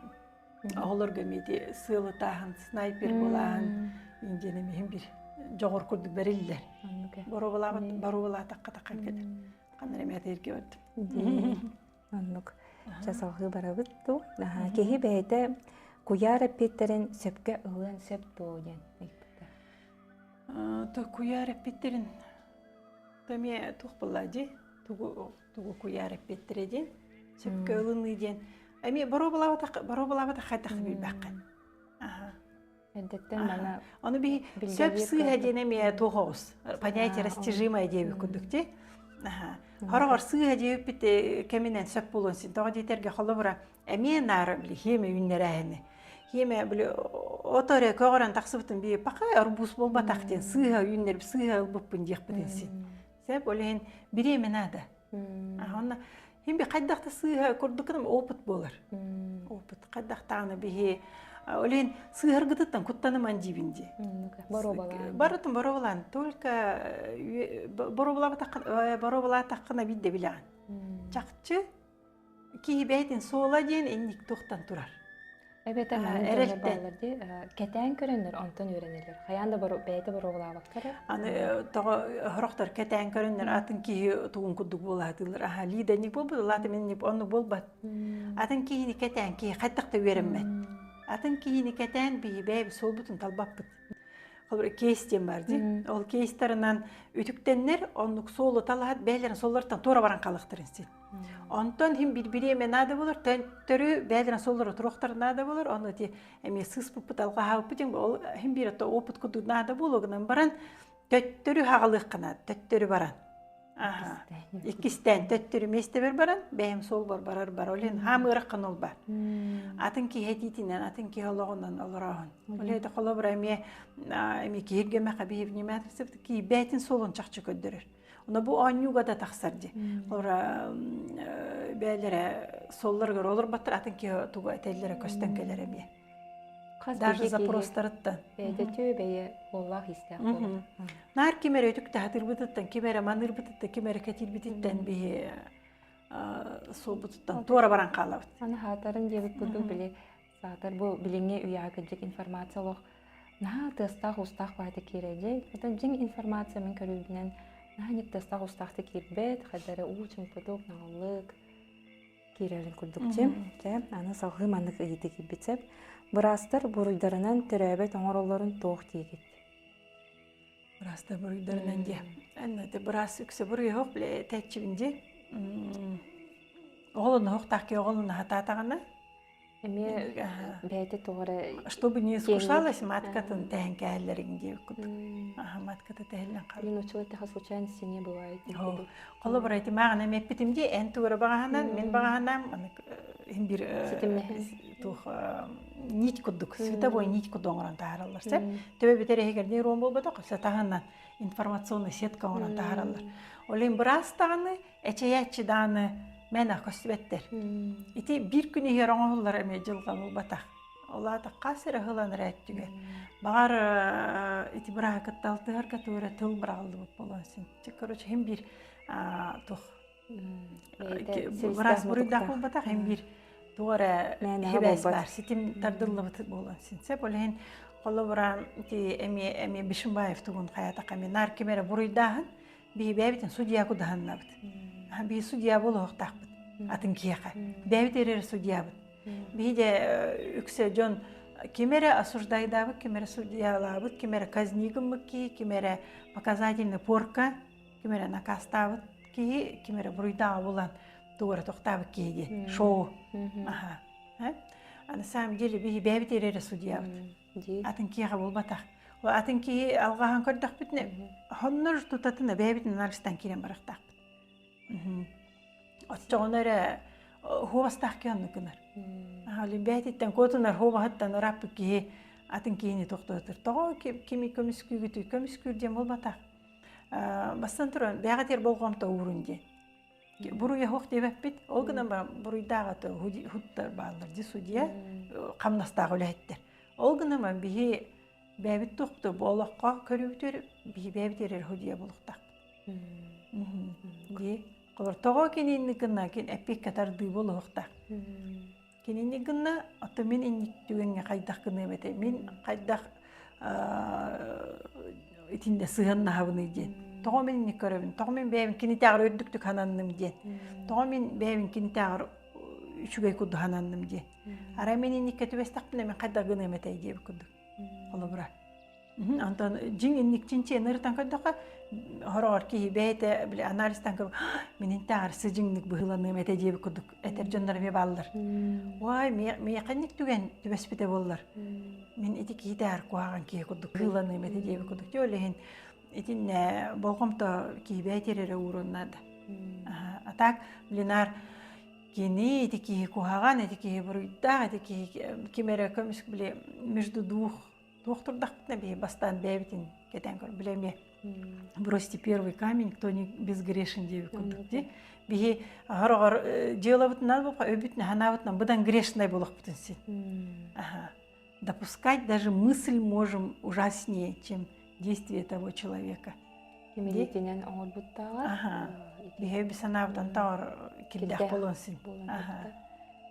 S2: оҕолорго эмиэ ити сыал ытааһын снайпер булааһын диэн эмиһин бир дьоҕур курдук бэриллэр. Боруобалаабат боруобалаатахха таххан кэлэр. Ханна эмиэ этэргэ бардым.
S1: Оннук. Чэ салҕыы барабыт дуу. Киһи бэйэтэ куйаар эппиэттэрин сөпкө ылыан сөп дуо диэн ыйыппыттар.
S2: То куйаар эппиттэрин то эмиэ туох буолла дии тугу тугу куйаар эппиэттэрэ диэн сөпкө ылыныы диэн эмиэ боруобалаабатах боруобалаабатах хайдах билбэххин. Аха.
S3: Эрдэттэн маны
S2: Ону биһи сөп сыыһа диэн эмиэ туох оҕус. Понятие растяжимое диэбит курдук дии. Хороҕор сыыһа диэбиппит кэминэн сөп буолуон син. Тоҕо диэтэргэ холобура эмиэ наара били хиэмэ үүннэрээһини. Хиэмэ били ото эрэ көҕөрөн тахсыбытын бии пахай арбуз буолбатах диэн сыыһа үүннэрбит сыыһа ылбыппын диэхпитин син. Сөп ол иһин бириэмэ наада. Онно хим би хайдах да сыыһа курдук гынан опыт буолар. Опыт хайдах даҕаны биһи ол иһин сыыһаргытыттан куттаныман диибин дии.
S3: Боруобалаан.
S2: Барытын боруобалаан. Только боруобалаатаххына биирдэ билэҕин. Чахчы Киһи бэйэтин суола диэн инник туохтан турар.
S3: Эбэтэр маннык дьоннор бааллар дии, кэтээн көрөннөр онтон үөрэнэллэр. Хайаан да бэйэтэ боруобалаабакка эрэ.
S2: Аны тоҕо сорохтор кэтээн көрөннөр атын киһи тугун курдук буолаатылар. Аха Лида инник буолбут, улаата мин инник оннук буолбат. Атын киһини кэтээн киһи хайдах да үөрэммэт. Атын киһини кэтээн биһи бэйэбит суолбутун талбаппыт. Холобура кейс диэн бар дии. Ол кейстарынан үтүктэннэр оннук суолу талаһат бэйэлэрин суолларыттан туора баран хаалыахтарын син. Онтон иһин бир бириэмэ наада болор, төрү бэйэлэрин суоллара туруохтара наада болор, ону ити эмиэ сыыспыппыт, алҕаһаабыппыт диэн ол иһин биир ото опыт курдук наада буолуо гынан баран төттөрү хаҕалыахха наада, төттөрү баран. Аха. Иккистээн төттөрү миэстэбэр баран, бэйэм суолбар барар бар. Ол иһин хаам ыараххан ол бар. Атын киһи этиитинэн, атын киһи олоҕунан олорооһун. Ол иһин холобура эмиэ эмиэ киһиргэмэхэ биһи внимательство киһи бэйэтин суолун чахчы көрдөрөр. Ону бу оонньууга да тахсар дии. Ора бэйэлэрэ суолларыгар олорботтор, атын киһи тугу этэллэрэ көстөн кэлэр эмиэ. Даже запростарыттан.
S3: Бэйэтэ түө бэйэ уоллаах истээх буолар.
S2: Наар ким эрэ өтүк таһатырбытыттан, ким эрэ маныырбытыттан, ким эрэ кэтиирбититтэн биһи суолбутуттан туора баран хаалабыт.
S3: Аны хаатарын диэбит курдук били Саатар бу билиҥҥи үйэҕэ кырдьык информация олох наһаа тыастаах-уустаах баайта киирэр дьэ. Оттон дьиҥ информация мин көрүүбүнэн наһаа ник тыастаах-уустаахтык киирбэт, хайда эрэ уу чуҥкутук, наҕыллык киирэрин курдук дьэ. Дьэ, аны салҕыы маннык ыйытыы киирбит сөп. Быраастар буруйдарынан төрөөбөт оҥороллорун туох диигит?
S2: Быраастар буруйдарынан дии. Анна те быраас үксэ буруйуох билэ этээччибин дии. Оҕолонно оһохтоох киһи оҕолонно хатаатаҕына.
S3: Эмиэ бэйэтэ тоҕо эрэ
S2: Чтобы не искушалась маткатын тэһэн кээһэллэрин диэбит курдук. Аха, матката тэһиллэн хаалар.
S3: Блин, учила теха случайности не бывает.
S2: Холобура ити мааҕына эппитим дии, эн тугура баҕаһынан, мин баҕаһынан, манык иһин бир туох нить курдук, световой нить курдук оҥорон таһаараллар. Сөп? Төбө бүтэр иһигэр нейрон буолбатах, өссө таһынан информационный сетка оҥорон таһаараллар. Ол иһин быраас даҕаны, эчэйээччи даҕаны мээнэ көстүбэттэр. Ити биир күн иһигэр оҥоһуллар эмиэ дьылҕа буолбатах. Ол аата хас эрэ ыһылан эрээччигэ. Баҕар ити бырааһы кытта алтыһарга тугу эрэ тыл быраҕыллыбыт буолуон син. Короче, иһин биир туох быраас буруйдаах буолбатах, иһин биир тугу эрэ хибээс баар, ситим тардыллыбыт буолуон син. Сөп, ол иһин холобура ити эмиэ эмиэ Бишимбаев тугун хайатаха эмиэ наар ким эрэ буруйдааһын биһи бэйэбитин судья кудаһаннабыт. Биһи судья буолуохтаахпыт атын киһиэхэ. Бэйэбит эрэр судьябыт. Биһи де үксэ дьон ким эрэ осуждайдаабыт, ким эрэ судьялаабыт, ким эрэ казни гыммыт киһи, ким эрэ показательный порка, ким эрэ накастаабыт киһи, ким эрэ буруйдааҕы булан тугу эрэ тохтаабыт киһи диэн шоу. Аха. А на самом деле биһи бэйэбит эрэ судьябыт. Атын киһиэхэ буолбатах. Атын киһи алҕаһан көрдөхпүтүнэ, хоннор тутатына бэйэбитин анализтан киирэн барыахтаахпыт. Оччоҕуна эрэ хуобастаах киһи оннук гынар. Бэйэтиттэн куотунар хуобаһыттан ырааппыт киһи атын киһини тохтотор. Тоҕо кими көмүскүүгүтүй? Көмүскүүр диэн буолбатах. Бастан туран, бэйэҕитигэр болҕомто уурун диэн. Буруйа суох диэбэппит. Ол гынан баран буруйдаах хуттар бааллар дии судья хамнастаах үлэһиттэр. Ол гынан баран биһи бэйэбит туохпуту бу олоххо көрүүбүтүгэр биһи бэйэбит эрэр судья буолуохтаахпыт. Дии. Холор тоҕо кинини гына кин эппиэккэ тардыы буолуохтаах. Кинини гына, ото мин инник түгэҥҥэ хайдах гыныам этэ, мин хайдах итиннэ сыһыаннаһабыный диэн. Тоҕо мин инник көрөбүн, тоҕо мин бэйэбин кинитээҕэр үрдүктүк хананным диэн. Тоҕо мин бэйэбин кинитээҕэр үчүгэй курдук хананным диэн. Арай мин инниккэ түбэстэхпинэ мин хайдах гыныам этэй диэбит курдук. Холобура. Онтон дьиҥ инник чинчийэн ырытан көрдөххө, хороҕор киһи бэйэтэ били анализтан көрө мин интээҕэр сыдьыҥнык быһыыланыам этэ диэбит курдук этэр дьоннор эмиэ бааллар. Уай, миэхэ инник түгэн түбэспитэ буоллар. Мин ити киһитээҕэр куһаҕан киһи курдук быһыыланыам этэ диэбит курдук. Дьэ ол иһин итиннэ болҕомто киһи бэйэтигэр эрэ ууруон наада. А так, блинар кини ити киһи куһаҕан, ити киһи буруйдаах, ити киһи ким эрэ көмүс били между двух туох турдахпытына биһи бастаан бэйэбитин кэтээн көр били эмиэ бросьте первый камень кто не безгрешен диэбит курдук дии биһи хороҕор дьыалабытынан буолха өйбүтүнэн санаабытынан быдан грешнай буолуохпутун син ага допускать даже мысль можем ужаснее чем действие того человека
S3: Кимилиитинэн оҥорбуттааҕар
S2: Аха. Биһи өйбүт санаабытын тоҕор кирдээх буолуон син. Аха.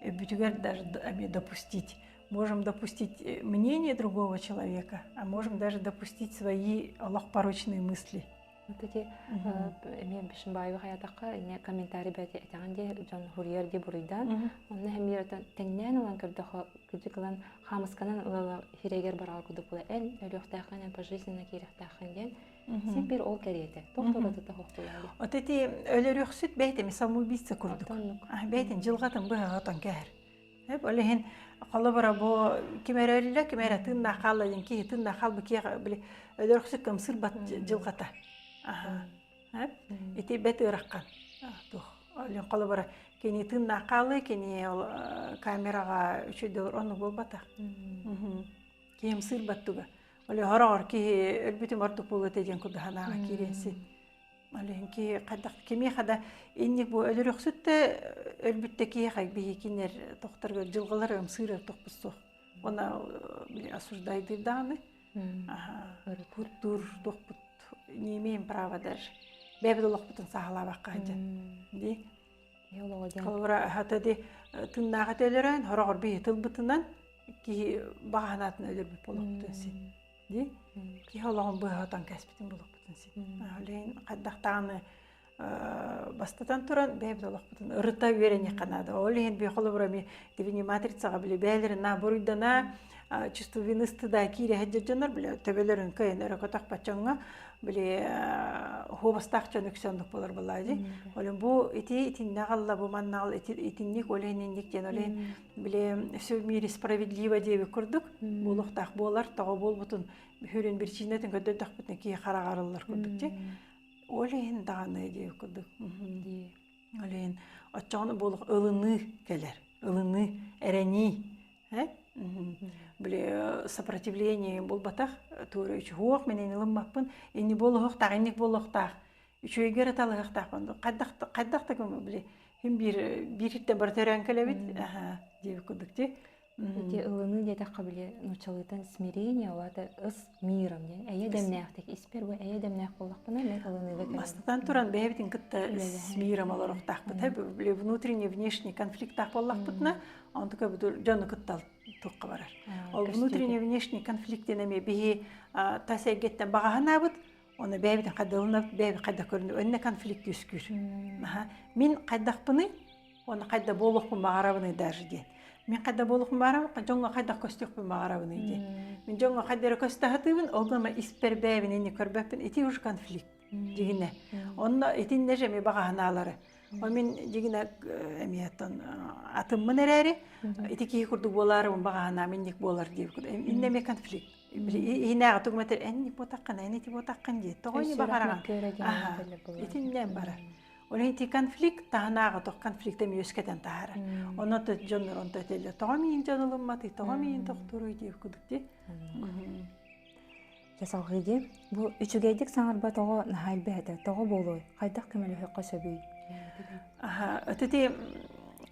S2: Өйбүтүгэр даже эмиэ допустить. Можем допустить мнение другого человека, а можем даже допустить свои олох порочные мысли.
S3: Вот эти эмиэ Бишимбаева хайатахха эмиэ комментарий бэти этэҕин дии дьон хуруйар дии буруйдаан онно эмиэ тэҥнээн ылан көрдөхө кырдьык ылан хаамысканан ыла сирэйгэр бараҕар курдук була эн өлүөхтээххин эн пожизненно киирэхтээххин диэн син биир ол кэриэтэ туох да уратыта суох буолар
S2: Вот эти өлөрүөхсүт бэйэтин самоубийца курдук. Бэйэтин дьылҕатын быһа отон кэһэр. Ол иһин холобура бу ким эрэ өллө, ким эрэ тыыннаах хаалла диэн киһи тыыннаах хаалбыт киһиэхэ били өлөрөхсүт кымсырбат дьылҕата. Ити бэт ыараххан. Туох Олен холобура кини тыыннаах хаалыы, кини ол камераҕа үчүгэй оннук буолбатах. Киһим сыырбат туга. Оле хороҕор киһи өлбүтүм ордук буолуо этэ диэн курдук санааҕа киириэн син. Олен киһи хайдах кимиэхэ да инник бу өлөрөхсүт да өлбүт да киһиэхэ биһи кинилэр тохторго дьылҕалар ымсыырар тохпут суох. Уонна били осуждайдыыр даҕаны. Куттуур туохпут не имеем права даже. Бэйэбит олохпутун сааһылаабакка сылдьан. Дии. Холобура хата ди тыыннаах этэ өлөрөн, хороҕор биһи тылбытынан киһи баҕа санаатын өлөрбүт буолуохпутун син. Дии. Киһи олоҕун быһа отон кэспитин буолуохпутун син. Олейн хайдах даҕаны. Бастатан туран бэйэбит олохпутун ырыта үөрэниэххэ наада. Ол иһин би холобура ми дивини матрицаҕа били бэйэлэрин на буруйдана чувство вины стыда киирэ сылдьар дьоннор били төбөлөрүн кыайан өрө көтөхпөт дьоҥҥо били хуобастаах дьон үксэ оннук буолар буоллаа дии. Олен бу ити итиннэ аҕалла бу манна аҕал итинник ол иһин инник диэн ол иһин били все в мире справедливо диэбит курдук буолуохтаах буолар тоҕо буолбутун сүрүн причинатын көрдөрдөхпүтүнэ киһи хараҕа арыллар курдук дии. Ол иһин даҕаны диэбит курдук. Ол иһин оччоҕуна буолуох ылыныы кэлэр. Ылыныы, эрэнии. Били сопротивление буолбатах, туора үчүһуох мин ини ылыммаппын, инни буолуохтаах, инник буолуохтаах. Үчүгэйгэ эрэ талыһыахтаахпын. Хайдах хайдах да били хим биир биир бары төрөөн кэлэбит диэбит курдук дии.
S3: Ити ылыныы диэтэххэ били нууччалыытын смирение ол аата ыс миром диэн эйэ дэмнээхтик испэр бу эйэ дэмнээх буоллахпына мен ылыныыга кэлэбин.
S2: Бастатан туран бэйэбитин кытта с миром олоруохтаахпыт. Били внутренний внешний конфликттаах буоллахпытына, онтука дьону кытта туохха барар. Ол внутренний внешний конфликт диэн эмиэ биһи тас эйгэттэн баҕаһынаабыт, оны бэйэбитин хайда ылынабыт, бэйэбит хайда көрүнү, өнне конфликт үөскүүр. Мин хайдахпыный, Уонна хайда буолуохпун баҕарабыный даже диэн. Мин хайда буолуохпун баҕарабын, дьоҥҥо хайдах көстүөхпүн баҕарабыный диэн. Мин дьоҥҥо хайда эрэ көстө сатыыбын, ол гынан испэр бэйэбин инник көрбөппүн. Ити уже конфликт дьигинэ. Онно итиннэ же эми баҕаһынаалары. Ол мин дьигинэ эмиэ атыммын эрээри, ити киһи курдук буолаарыбын баҕаһынаам инник буолар диэбит. Иннэ эмиэ конфликт. Иһинээҕи тугум этэр, эн буотаххын, эн ити буотаххын диye. Тоҕо ини баҕараҕын? Итиннэ барар. Ол иһин ити конфликт таһынааҕы тох конфликт эми үөскэтэн таһаарар. Онно дьоннор онто этэллэр, тоҕо миин дьон ылымматый, тоҕо миин тохтууруй диир кудук дии.
S3: Дьэ салҕыы дии. Бу үчүгэйдик саҥарбат оҕо наһаа элбэх этэ. Тоҕо буолуой? Хайдах көмөлөһүөххэ сөбүй?
S2: Аха, ити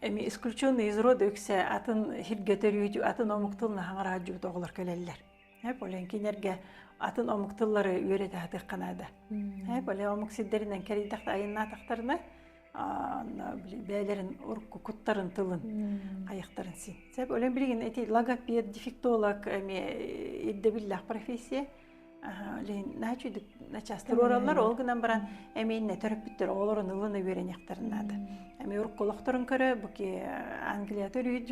S2: эми исключенный из рода үксэ атын сиргэ төрүүдү, атын омук тылын хаҥараадьыбыт оҕолор кэлэллэр. Полен кинерге атын омук тыллары үөрэтэ сатыахха наада. Поле омук сирдэринэн кэрийдэхтэ айаннаатахтарына бэйэлэрин урукку куттарын тылын айахтарын син. Сеп олен билигин эти логопед, дефектолог эми ирдэбиллээх профессия. Лин наачуйдук начаас туруораллар, ол гынан баран эмиэннэ төрөппүттэр оҕолорун ылына үөрэниэхтэрин наада. Эми урукку олохторун көрө, буки Англия төрүүт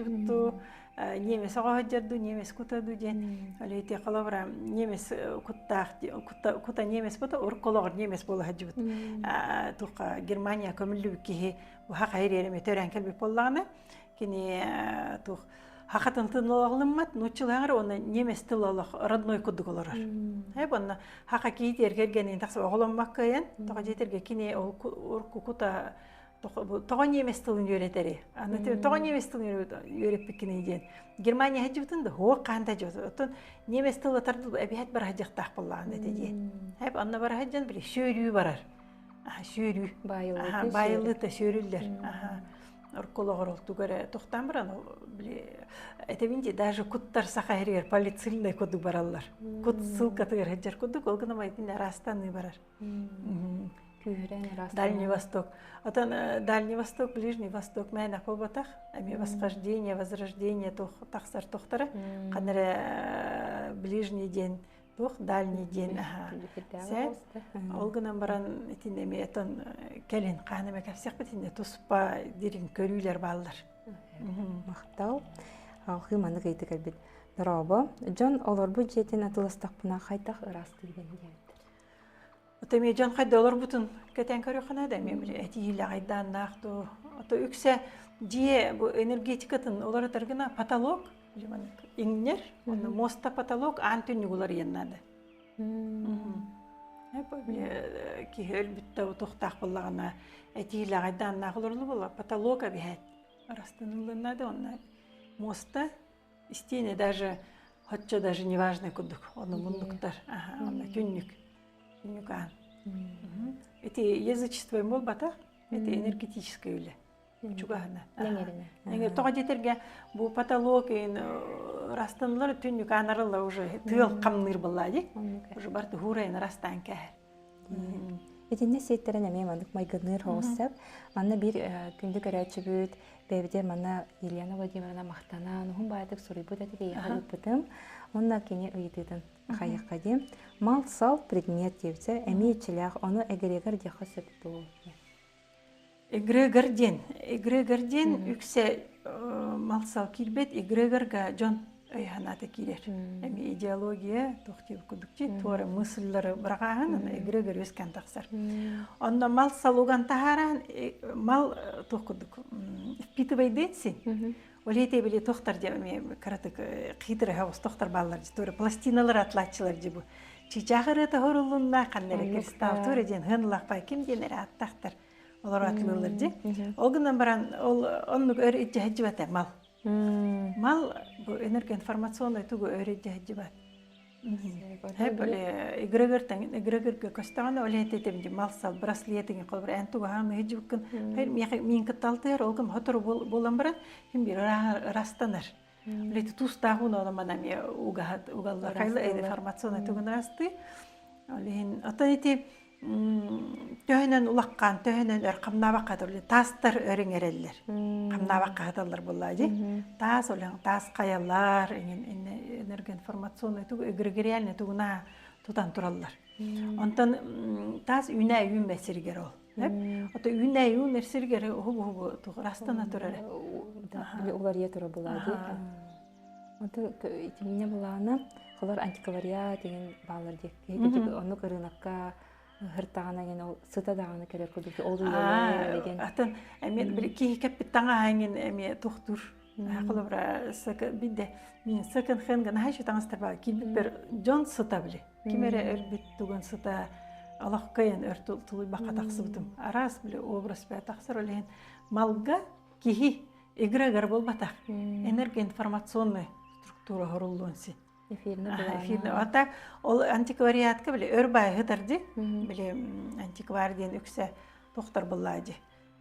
S2: немец оҕоһоддьор дуу, немец кута дуу диэн. Олети холобура немец куттаах кута немец бута урукку олоҕор немец буола сылдьыбыт. Туха Германия көмүллүбүт киһи уха хайыр төрөөн кэлбит буоллаҕына, кини тух хахатын тылын олоҕлыммат, нууччалааҕар уонна немец тыла олох родной курдук олорор. Эп онно хаха киит эргергенин тахса оҕоломмакка кыайан, тоҕо дьиэтэргэ кини ол урукку кута тоҕо немец тылын үөрэтэри аны тоҕо немец тылын үөрэппиккиний диэн Германия сылдьыбытын да хуох хаан да дьыбыт оттон немец тыла тардыл эбиһэт бара сылдьыахтаах буоллаҕын этэ диэн эп анна бара сылдьан били сүөрүү барар сүөрүү баайыллыыта сүөрүллэр орколоҕор ол тугу эрэ тохтоон баран ол били этэбин дии даже куттар саха иһигэр полицильнай курдук бараллар кут ссылкатыгар сылдьар курдук ол гынан итиннэ арастаныы барар
S3: Күүһүрэн ыраастана.
S2: Дальний Восток. Отон Дальний Восток, Ближний Восток мээнэ буолбатах. Эмиэ восхождение, возрождение туох тахсар тохтара. Ханна эрэ ближний диэн туох дальний диэн аха. Ол гынан баран итиннэ эмиэ отон кэлин хаан эмэ кэпсиэхпит иннэ туспа дириҥ көрүүлэр бааллар.
S3: Махтал. Алхыы маннык ыйытык кэлбит. Дорообо, дьон олорбут дьиэтин атыластахпына хайдах ыраастыыбын диэбиттэр.
S2: Ото эмиэ дьон хайда олорбутун кэтээн көрүөххэ наада эмиэ били этиилээх айдааннаах дуу. Ото үксэ дьиэ бу энергетикатын уларытар гына потолок иҥнэр, онно муоста потолок аан түннүк уларыйан наада. Киһи өлбүт да утуохтаах буоллаҕына этиилээх айдааннаах олорулу буолла потолок эбиһээт ырастаныллан наада онно муоста Истиэнэ даже хоччо даже неважно курдук ону муннуктар онно түннүк түннүк аан ити язычество буолбатах это энергетическое үлэ чугаһына
S3: Эҥэринэ
S2: тоҕо диэтэргэ бу потолок ырастанылар түннүк аан арылла уже тыал хамныыр буолла дии уже барыта хуурайын ырастаан кээһэр
S3: Итиннэ сиэттэрэн эмиэ маннык майгынныыр соҕус сөп. Манна биир күндү көрөөччүбүт бэйэбитигэр манна Елена Владимировна махтанан уһун баайдык суруйбут этэ биһиэхэ ыыппытым. Уонна кини ыйытыытын хайыахха диэн. Мал-сал предмет диэбитэ эмиэ иччилээх, ону эгрегор диэххэ сөп дуо?
S2: Эгрегор диэн. Эгрегор диэн үксэ мал-сал киирбэт, эгрегорга дьон өй-санаата киирэр. Эми идеология туох диэбит курдук дии, туора мысльлары быраҕааһын, аны эгрегор үөскээн тахсар. Онно мал-сал уган таһаараан, мал туох курдук впитывайдыан син. Ол ете били тохтар дьэ эми кыратык хитрый хаус тохтар бааллар дьи туора пластиналар атлааччылар дьи бу. Чыычаах ырыата хоруллунна, ханна эрэ кристалл туора диэн хын ким диэн эрэ аттахтар. Олор атылыыллар дии. Ол гынан баран ол оннук өр илдьэһдьибэтэ мал. Мал бу энергоинформационный тугу өр илдьэһдьибэт. Били эгрегортан эгрегорга көстөҕүнэ ол этитим ди мал сал браслетиҥи холобур эн тугу хаамы иһдьибиккин миэхэ миин кытталтыар ол гым хотору буолан баран хим бир ырастанар. Билети тустаах уна манан эмиэ угаллар хайла информационный тугун ырастыы. Ол иһин оттон ити төһөнөн улаххан, төһөнөн өр хамнаабакка хатыллар, таастар өр иҥэрэллэр. Хамнаабакка хаталлар буоллаа дии. Таас олең таас хайалар, энергоинформационный тугу эгрегориальный тугуна тутан тураллар. Онтон таас үүнэ үүнбэт сиригэр ол. Ото үүнэ үүнэр сиригэр уһугу уһугу растана турар.
S3: Уларыйа турар буолаа дии. Онтон итиннэ булаана холор антиквариат деген баалар диэк киһи оннук ырыынакка ыһыртаҕына ген ол сыта даҕаны кэлэр курдук ол үйэлэр деген
S2: атын эми били киһи кэппит таҥаһа эҥин эмиэ тухтуур холобура бидде мин секонд хендга наһаа үчүгэй таҥастар баар киирбиппэр дьон сыта били ким эрэ өлбүт тугун сыта олох кыайан өр тулуйбакка тахсыбытым араас били образ бää тахсар ол иһин малга киһи эгрегор буолбатах энергоинформационный структура хоруллуон син
S3: эфирный
S2: а так ол антиквариатка били өр баайыһытар ди били антиквар диэн үксэ тохтор буллаа ди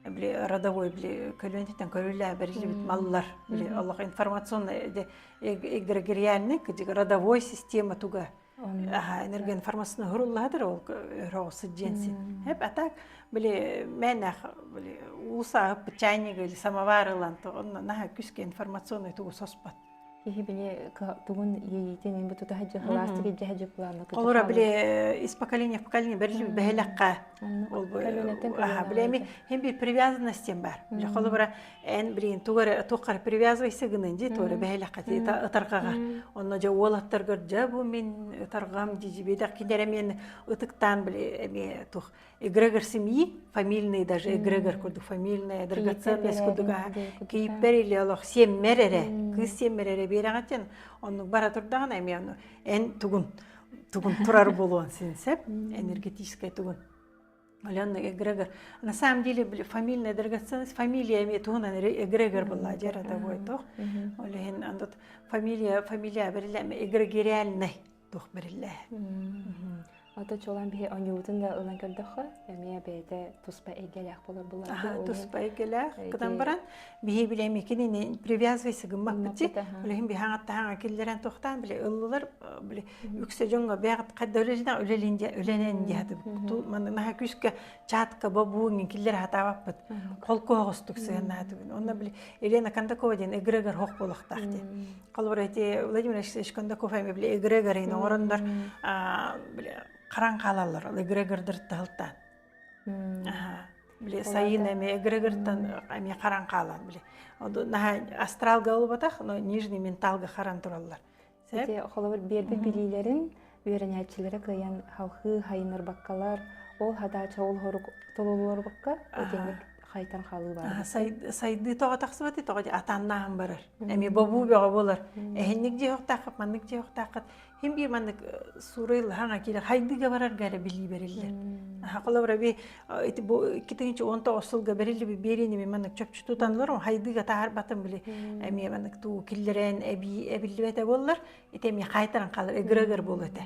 S2: били родовой били көлүөнтүттэн көрүлээ берилибит маллар били олох информационный эгрегориальный родовой система туга энергоинформацияны хуруллаатыр ол өрөҕү сидьиэн Хэп а так били мэнэх били уусааһыппыт чайник или самовар ылан онно наһаа күскэ информационный тугу соспот.
S3: Киһи били тугун иэйиитин ин бу тута хаджы халаастык илдьэ хаджы планна
S2: Олора били из поколения в поколение берилибит бэһэлэххэ ол били эми хем бир привязанностен бар. Били холобура эн билигин тугу эрэ туохха эрэ привязывайся гынын дии туора бэһэлэххэ ытарҕаҕар онно дьэ уолаттаргар дьэ бу мин ытарҕам дии кинилэр эмиэ ытыктаан били эмиэ туох эгрегор семьи фамильный даже эгрегор курдук фамильная драгоценность курдук кийиппэр или олох сиэммэр эрэ кыыс сиэммэр эрэ биэрэҕитин оннук бара турдаҕына эмиэ ону эн тугун тугун турар буолуон син сеп энергетическай тугун Алена эгрегор. На самом деле фамильная драгоценность, фамилия эмиэ туһунан эгрегор была дьэ родовой туох. Ол иһин андут фамилия фамилия бэриллэ эгрегориальный туох бэриллэ.
S3: Ото чолан биһи оонньуубутун да ылан көрдөххө, эмиэ бэйэтэ туспа эйгэлээх болор булар.
S2: Туспа эйгэлээх. Кытан баран биһи билэми кинини привязывайся гыммаппыт. Ол иһин биһи аҥаттаһаҥа киллэрэн тохтаан били ыллылар били үксэ дьоҥҥо бэйэҕит хайда үлэлинэ үлэлин дьэ үлэнэн диэхэтибит манна наһаа күүскэ чатка бобуу киллэр хатаабаппыт холкуоҕустук сыһыннаатыбын онно били Елена Кондакова диэн эгрегор хох буолуохтаах диэн холобура ити Владимир Алексеевич Кондаков эми били эгрегорын оҥороннор били харан хаалаллар ол эгрегордыр таһылтаан били сайын эми эгрегортан эми харан хаалан били наһаа астралга болбатах но нижний менталга харан тураллар
S3: Ити холобур биэрбит билиилэрин үөрэнээччилэрэ кыайан халхыы хайыннарбаккалар, ол хадаача ол хорук тололуорбакка итинник хайтан хаалыы баар.
S2: Сайдыы тоҕо тахсыбаты тоҕо атааннааһын барар. Эми бобуу бөҕө буолар. Эһинник дьиэхтааххыт, маннык дьиэхтааххыт. Хим биир маннык суурайлаһаҥа киирэр хайдыга барарга эрэ билии бериллэр. Холобура би ити бу 2019 сылга бериллибит биэриини мен маннык чопчу тутанылар хайдыга таһарбатын били эмиэ маннык туу киллэрэн эбии эбиллибэтэ буоллар ити эмиэ хайтаран хаалар эгрегор буолуо этэ.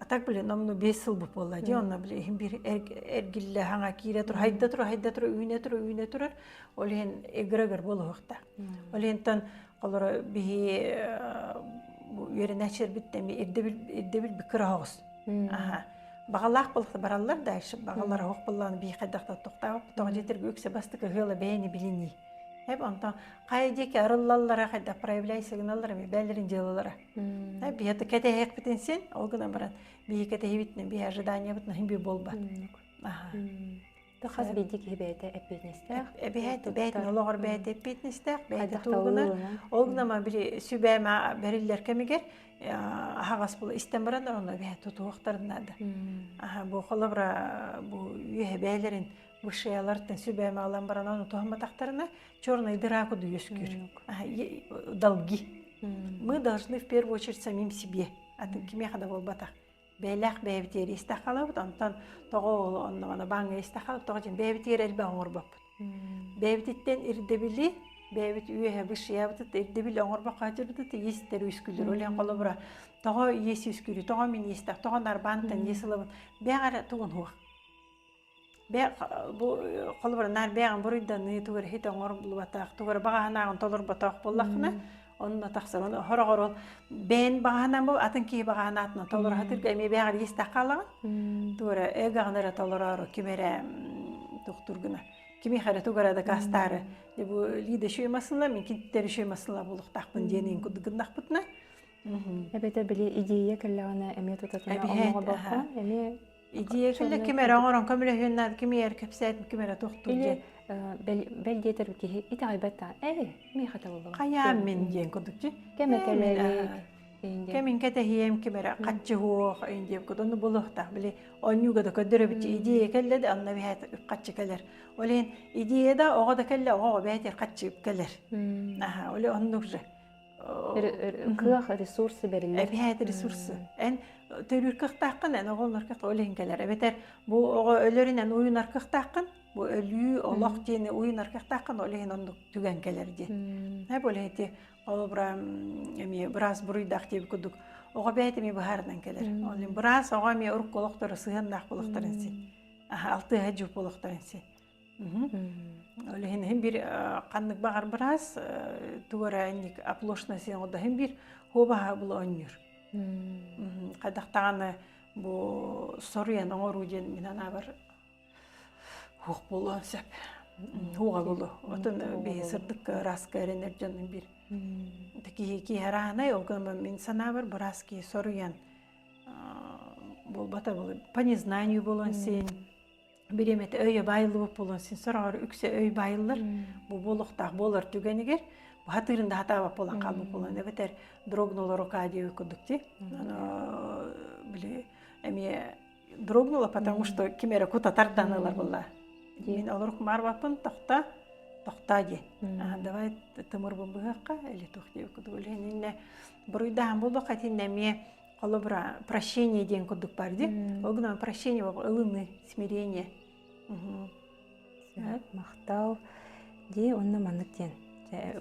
S2: А так били номну 5 сыл буолла дии онно били иһин бир эргиллэ хаҥа киирэ тур хайда тур хайда тур үүнэ тур үүнэ турар ол иһин эгрегор буолуохта. Ол иһинтэн Олоро биһи бу үөрэнээччилэрбит эми ирдэбил ирдэбил бүккэр оһоҕус. Аха. Баҕалаах буоллахта бараллар да, баҕалар оһох буоллаҕына биһи хайдах да тохтообоппут. Тоҕо диэтэргэ үксэ бастакы ыала бэйэни билинии. Эп онтон хайа диэки арыллаллара хайдах проявляйся гыналлар эми бээлэрин дьыалалара. Биһи это кэтэһиэхпитин син, ол гынан баран биһи кэтэһибитинэн биһи ожиданиябытынан хин бир буолбат. Аха.
S3: Хас биирдии киһи бэйэтэ эппиэтинэстээх.
S2: Эбиһээт бэйэтин олоҕор бэйэтэ эппиэтинэстээх, бэйэтэ тугунар. Ол гынан били сүбээмэ бэриллэр кэмигэр аһаҕас була истэн баран ону эбэһэ тутуохтарын наада. Аха бу холобура бу үөһэ бэйэлэрин высшиялартан сүбээмэ ылан баран ону туһамматахтарына черный дыра курдук үөскүүр. Долги. Мы должны в первую очередь самим себе. Атын кимиэхэ да буолбатах. Бэйэлээх бэйэбитигэр истэх халабыт, онтон тоҕо ол онно бааҥҥа истэх халабыт, тоҕо диэн бэйэбитигэр элбэх оҥорбоппут. Бэйэбититтэн ирдэбили, бэйэбит үөһэ бышыйабытыт ирдэбил оҥорбокко сылдьыбытыт иэстэр үскүүлэр. Ол иһин холобура тоҕо иэс үскүүрүй, тоҕо мин иэстээх, тоҕо нарбаантан иэс ылабын, бэйэҕэ эрэ тугун суох. Бэйэ бу холобура наар бэйэҕин буруйданыы тугу эрэ хит оҥорбутах, тугу эрэ баҕа санааҕын толорботох буоллаххына, онно тахсар. Ону хороҕор ол бэйэн баҕа санаан бу атын киһи баҕа санаатынан толоро сатыырга эмиэ бэйэҕэр иэстээх хаалаҕын. Тугу эрэ эгаҕын эрэ толороору ким эрэ тохтуур гына. Кимиэхэ эрэ тугу эрэ дакаастаары. Дьэ бу Лида үчүгэй массыына, мин киниттэн үчүгэй массыына буолуохтаахпын диэн иин курдук гыннахпытына.
S3: Эбэтэр били идея кэллэҕинэ эмиэ тутатына
S2: Эбиһээт,
S3: онноҕо эмиэ
S2: Идея кэллэ ким эрэ оҥорон көмөлөһүөн наада, ким эрэ кэпсээтин, ким эрэ туохтуур
S3: Или
S2: диэн.
S3: бэл диэтэр киһи итэҕэйбэт да эй миэхэ табыллыбат
S2: Хайаан мин диэн курдук дии.
S3: Кэм этэлэрик
S2: Кэмин кэтэһиэм ким эрэ хаччы суох диэн курдук ону булуохтаах били оонньууга да көрдөрөбүт идея кэллэ да онно биһээт үп хаччы кэлэр. Ол иһин идея да оҕо да кэллэ оҕоҕо бэйэтигэр хаччы үп кэлэр. Аха ол оннук же.
S3: Кыах ресурсы бэриллэр.
S2: Эбиһээт ресурсы. Эн төрүүр кыахтааххын, эн оҕолор кыах ол иһин кэлэр. Эбэтэр бу оҕо өлөрүнэн уйунар кыахтааххын, бу өлүү, олох диэни уйунар кыахтааххын, ол иһин оннук түгэн кэлэр диэн. Һэ бу ити холобура эмиэ быраас буруйдаах диэбит курдук оҕо бэйэтэ эмиэ быһаарынан кэлэр. Ол иһин быраас оҕо эмиэ урукку олохторо сыһыаннаах буолуохтарын син. Алтыһа дьуп буолуохтарын син. Ол иһин иһин бир ханнык баҕар быраас тугу эрэ инник оплошность оҥордо иһин бир хуобаһа була оонньуур. Хайдах даҕаны бу соруйан оҥоруу диэн мин анаабар хуох буолуон сөп. Хуоҕа буолуо. Отон биһи сырдыкка ырааска эрэнэр дьонун бир киһи киһи арааһынай ол гынан мин санаабар быраас киһи соруйан буолбата буолуо по незнанию буолуон син бириэмэтэ өйө баайыллыбыт буолуон син сороҕор үксэ өй баайыллар бу буолуохтаах буолар түгэнигэр бу хатыырын да хатаабат буолан хаалбыт буолан эбэтэр дрогнула рука диэбит курдук дии били эмиэ дрогнула потому что ким эрэ кутатар дан ылар буолла мин олорук маарбаппын тохта тохта диэн давай тымырбын быһыахха или туох диэбит курдук иннэ буруйдаһан буолбакка итиннэ эмиэ Холобура, прощение диэн курдук бар дии. Ол гынан прощение ылыныы, смирение.
S3: Махтал. Дии онно маннык диэн.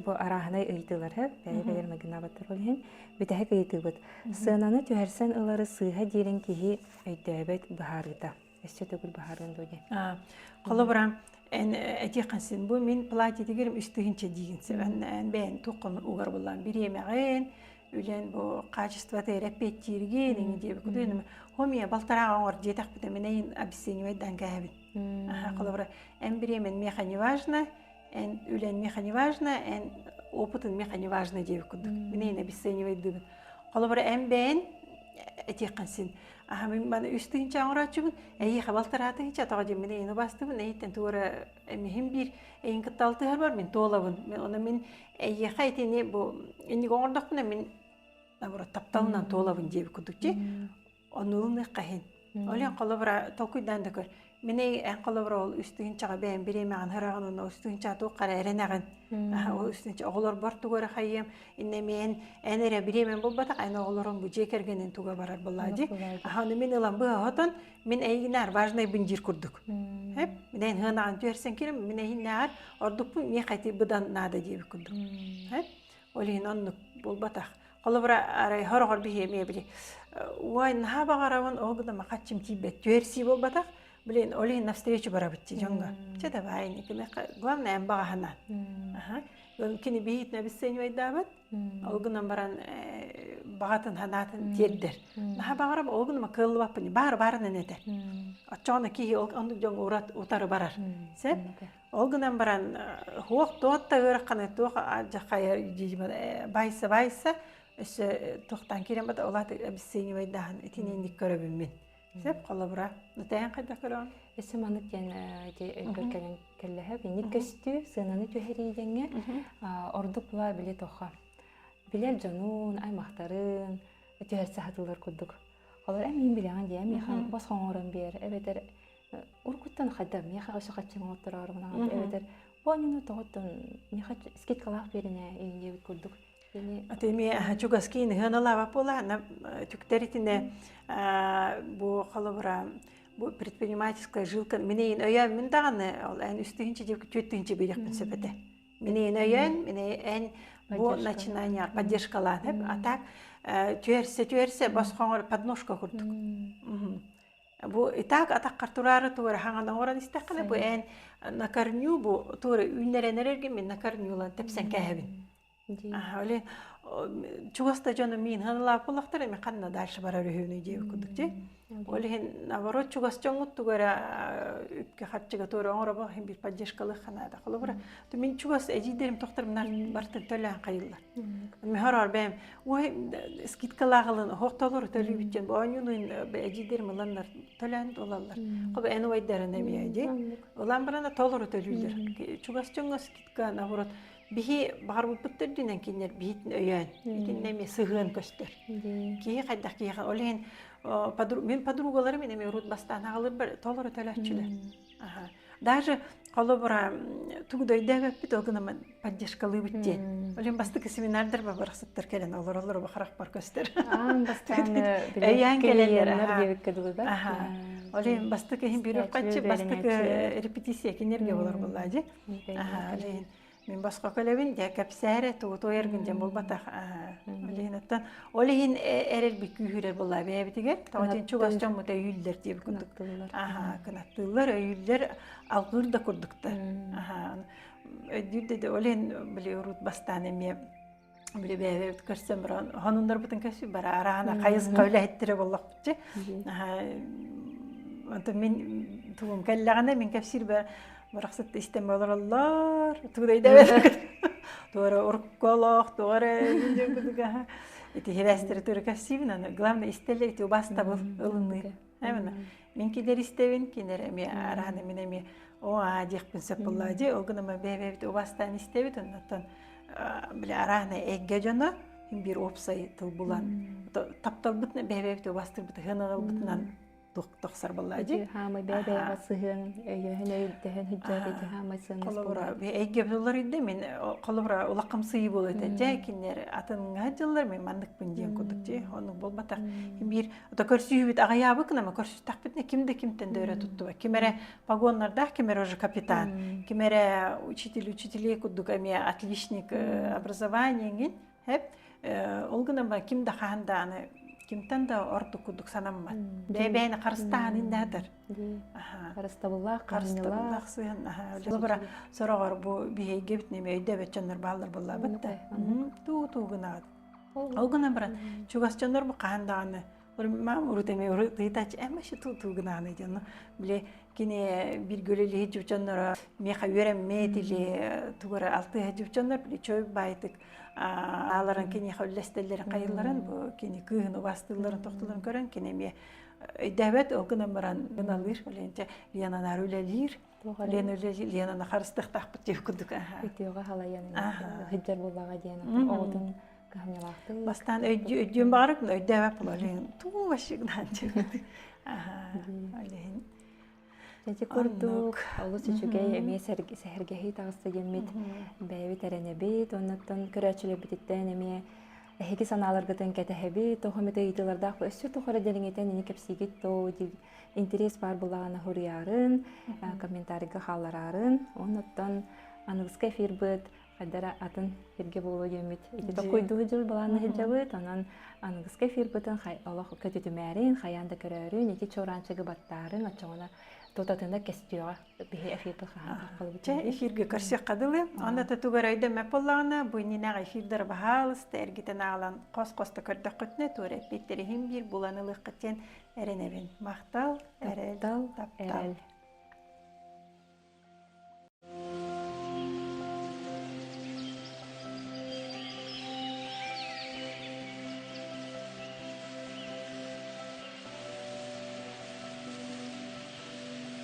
S3: Бу арааһынай ыйытыылар һэ, бэйэ-бэйэлэр майгыннаабаттар ол иһин бүтэһик ыйытыыбыт. Сыананы түһэрсэн ылары сыыһа диирин киһи өйдөөбөт быһаарыыта. Өссө төгүл быһаарыан дуо диэн.
S2: Холобура, эн этиэххин син бу мин платьетигерим үс тыһыынча диигин эн эн бэйэн туоххун угар буллаан бириэмэҕин үлэн бу качествота эрэппиэттииргин иҥи диэбит кудуйнум хомия балтарааҕа оҥор диэтэхпитэ мин эйин обесценивайдан кээһэбин холобура эн бириэмэн миэхэ не важно эн үлэн миэхэ не важно эн опытын миэхэ не важно диэбит курдук мин эйин обесценивайдыыбын холобура эн бэйэн этиэххин син аха мин маны үс тыһыынча оҥорооччубун эйиэхэ балтараа тыһыынча тоҕо диэн мин эйин убаастыбын эйиттэн тугу эрэ эмиһин биир эйин кытта алтыһарбар мин туолабын оны мин эйиэхэ итини бу инник оҥордохпуна мин наоборот тапталынан туолабын диэбит курдук дии ону ылыныахха иһин ол иһин холобура толкуйдаан да көр мин эн холобура ол үс тыһыынчаҕа бэйэм бириэмэҕин хыраҕын уонна үс тыһыынчаҕа туохха эрэ эрэнэҕин ол үс тыһыынча оҕолорбор тугу эрэ хайыам иннэ эмиэ эн эрэ бириэмэм буолбатах эн оҕолорун бу дьиэ кэргэнин туга барар буоллаа дии ону мин ылан быһа хотон мин эйигинээр важнайбын диир курдук Хэп мин эйин хыанаҕын түһэрсэн кирим мин эйиннээҕэр ордукпун миэхэ ити быдан наада диэбит курдук Хэп ол иһин оннук буолбатах холобура арай хороҕор биһиэ эмиэ били уой наһаа баҕарабын ол гына махаччым тиийбэт түһэрсии буолбатах блин ол иһин навстречу барабыт дии дьоҥҥо чэ давай главное эн баҕаһынан кини биһиитин обесценивайдаабат Ол гынан баран баҕатын санаатын тиэрдэр. Наһаа баҕарам ол гынан кыаллыбаппын баар баарынан этэр. Оччоҕуна киһи ол оннук дьоҥ урат утары барар. Сеп? Ол гынан баран хуох туох да ыараханы туох дьахайа байса байса өссө туохтан киирэн бата ол аата обесценивайдаһын итинник көрөбүн мин. Сөп холобура. Тээн хайдах көрөҕүн?
S3: Өссө маннык диэн ити өйгөр кэлэн кэллэһэ инник көстүү сыананы түһэрии диэҥҥэ ордук була били тоха билэр дьонун, аймахтарын түһэрсэ сатыыллар курдук. Олор эн миин билэҕин дии, миэхэ босхо оҥорон биэр, эбэтэр уруккуттан хайда миэхэ өссө хаччыҥ оҥоттороор эбэтэр бу аньыны тоҕоттон миэхэ скидкалаах биэринэ иин диэбит курдук.
S2: Аты эмиэ чугас киин ыһыаналаабат буолаана түктэр итинэ бу холобура бу предпринимательская жилка минейин өйөөммүн даҕаны ол эн үс тыһыынча диэки түөрт тыһыынча биэриэхпин сөп этэ. Минейин өйөөн, миней эн бу начинание поддержкалаан а так түөрсэ түөрсэ босхоҥор подножка курдук. Бу и так атаххар тураары туора хаҥан оҥорон истэххинэ бу эн на корню бу туора үүннэрэн эрэргин мин на корнюлан тэпсэн кээһэбин. Оле чугас да дьону миин ханалаах буоллахтар эми ханна дальше барар үһүнүй диэбит курдук дии. Ол иһин наоборот чугас дьоҥҥут тугу эрэ үпкэ харчыга туора оҥоробо иһин биир поддержкалыах ханаада. Холобура мин чугас эдьиийдэрим тохторумнар бартын төлөөн хайыллар. Мөхөр бэйэм ой скидкалаах ылын оһох толору төлүүбүт диэн оонньуунуйун эдьиийдэрим ыланнар төлөөн ылаллар. Хобо эн убайдарын эмиэ дии. Ылан баран толору төлүүллэр. Чугас дьоҥҥо скидка наоборот биһи баҕарбыппыт төрдүнэн кинилэр биһитин өйөөн итиннэ эмиэ сыһыан көстөр. Киһи хайдах киһиэхэ ол иһин мин подругаларым эмиэ урут бастаан аҕалырбар толору төлөөччүлэр. Даже холобура тугу да өйдөөбөппүт ол гынан поддержкалыыбыт диэн. Ол иһин бастакы семинардар барахсаттар кэлэн олороллор харахпар көстөр.
S3: Аан бастаан
S2: өйөөн кэлэллэр
S3: диэбиккэ дылы да.
S2: Ол иһин бастакы иһин бюрократчы бастакы репетиция кинилэргэ болар буоллаа дии. Ол иһин мин босхо кэлэбин дьэ кэпсээрэ тугу туойаргын дьэн буолбатах ол иһин оттон ол иһин эрэлбит күүһүрэр буолла бэйэбитигэр тоҕо чугас дьоммут өйүүллэр диэбит курдук аха кынаттыыллар өйүүллэр алгыыр да курдуктар аха өйдүүр да ол иһин били урут бастаан эмиэ били бэйэбит көрсөн баран хонуннарбытын көсүү бара араана хайысха үлэһиттэрэ буоллахпытчы онтон мин тугум кэллэҕинэ мин кэпсиир барахсат истэн олороллор тугу да өйдөөбөт туора урукколоох туора ити хирээстэри туора кэпсиибин аны главное истэллэр ити убаастабыл ылыныы Именно мин кинилэр истэбин кинилэр эмиэ араана мин эмиэ оо аа диэхпин сөп буоллаа дии ол гынан бэйэ-бэйэбит убаастаан истэбит оннуттан били араана эйгэ дьоно биир уопсай тыл булан тапталбытынан бэйэ-бэйэбит убаастырбыт ыһыан тохсор буоллаа дии.
S3: Хаамай бэйэ-бэйэҕэ сыһыан өйөһөн өйдөһөн сылдьар ити хаамай сыаннас
S2: Холобура эйгэ булар идэ мин холобура улахамсыйыы буолуо этэ дьэ кинилэр атынҥа дьыллар мин манныкпын диэн курдук дии оннук буолбатах биир ото көрсүһүүбүт аҕыйаабыт гына көрсүстэхпитинэ ким да кимтэн да өрө туттубат ким эрэ погоннардаах ким эрэ уже капитан ким эрэ учитель учителей курдук эмиэ отличник образование Хэп ол гынан баран ким да хаһан да аны кимтэн да ордук курдук санаммат. Бэйэ-бэйэни харыстааһын иннээтэр.
S3: Харыстабыллаах,
S2: харыстабыллаах сыһан. Бара сороҕор бу биһиги неме өйдөбөт дьоннор бааллар буоллаабыт да. Туу-туу гынаат. Ол гынан баран чугас дьоннор бу хаһан даҕаны мам урут эми урут ыйытааччы эмма ше туу-туу гынааны дьону биле кини бир үлэлиһи дьонноро миэхэ үөрэммит или тугара алтыһа дьоннор били чөй баайтык ааларын киниэхэ үллэстэллэрин хайылларын бу кини кыыһын убаастыылларын тохтуларын көрөн кини эмиэ өйдөөбөт ол гынан баран гыналыыр Ленче Ленанаар үлэлиир Лена үлэлиир Ленаны харыстыахтаахпыт диэх курдук
S3: үтүөҕэ халайан сылдьар буоллаҕа диэн оҕотун кыһамньылаахтык
S2: бастаан өйдүөн баҕарып өйдөөбөт буолар туу вообще гынаан Олеһин
S3: Ити курдук олус үчүгэй эмиэ сэһэргэһии таҕыста диэммит бэйэбит эрэнэбит оннуттан көрөөччүлэрбититтэн эмиэ эһиги санааларгытын кэтэһэбит тоҕо эмит ыйытыылардаах өссө тоҕо эрэ дириҥэтэн ини кэпсиигит доо интэриэс баар буоллаҕына суруйаарын комментарийга хааллараарын оннуттан аныгыскы эфирбыт хайдара атын сиргэ буолуо диэммит ити токуйдуу дьыл былаанна сылдьабыт онон аныгыскы эфирбытын олох көтүтүмээрин хайаан да көрөөрүн ити чуораанчыгы баттаарын оччоҕуна тутатына кестүөҕэ биһи эфирбит хаһан
S2: Чэ эфиргэ көрсүөххэ дылы онно тугар өйдөммөт буоллаҕына бу иннинээҕи эфирдэр баһаалыста эргитэн аалан хос-хос да көрдөххүтүнэ туора эппиэттэриһин биир булан ылыаххыт диэн эрэнэбин махтал эрэл таптал
S3: эрэл.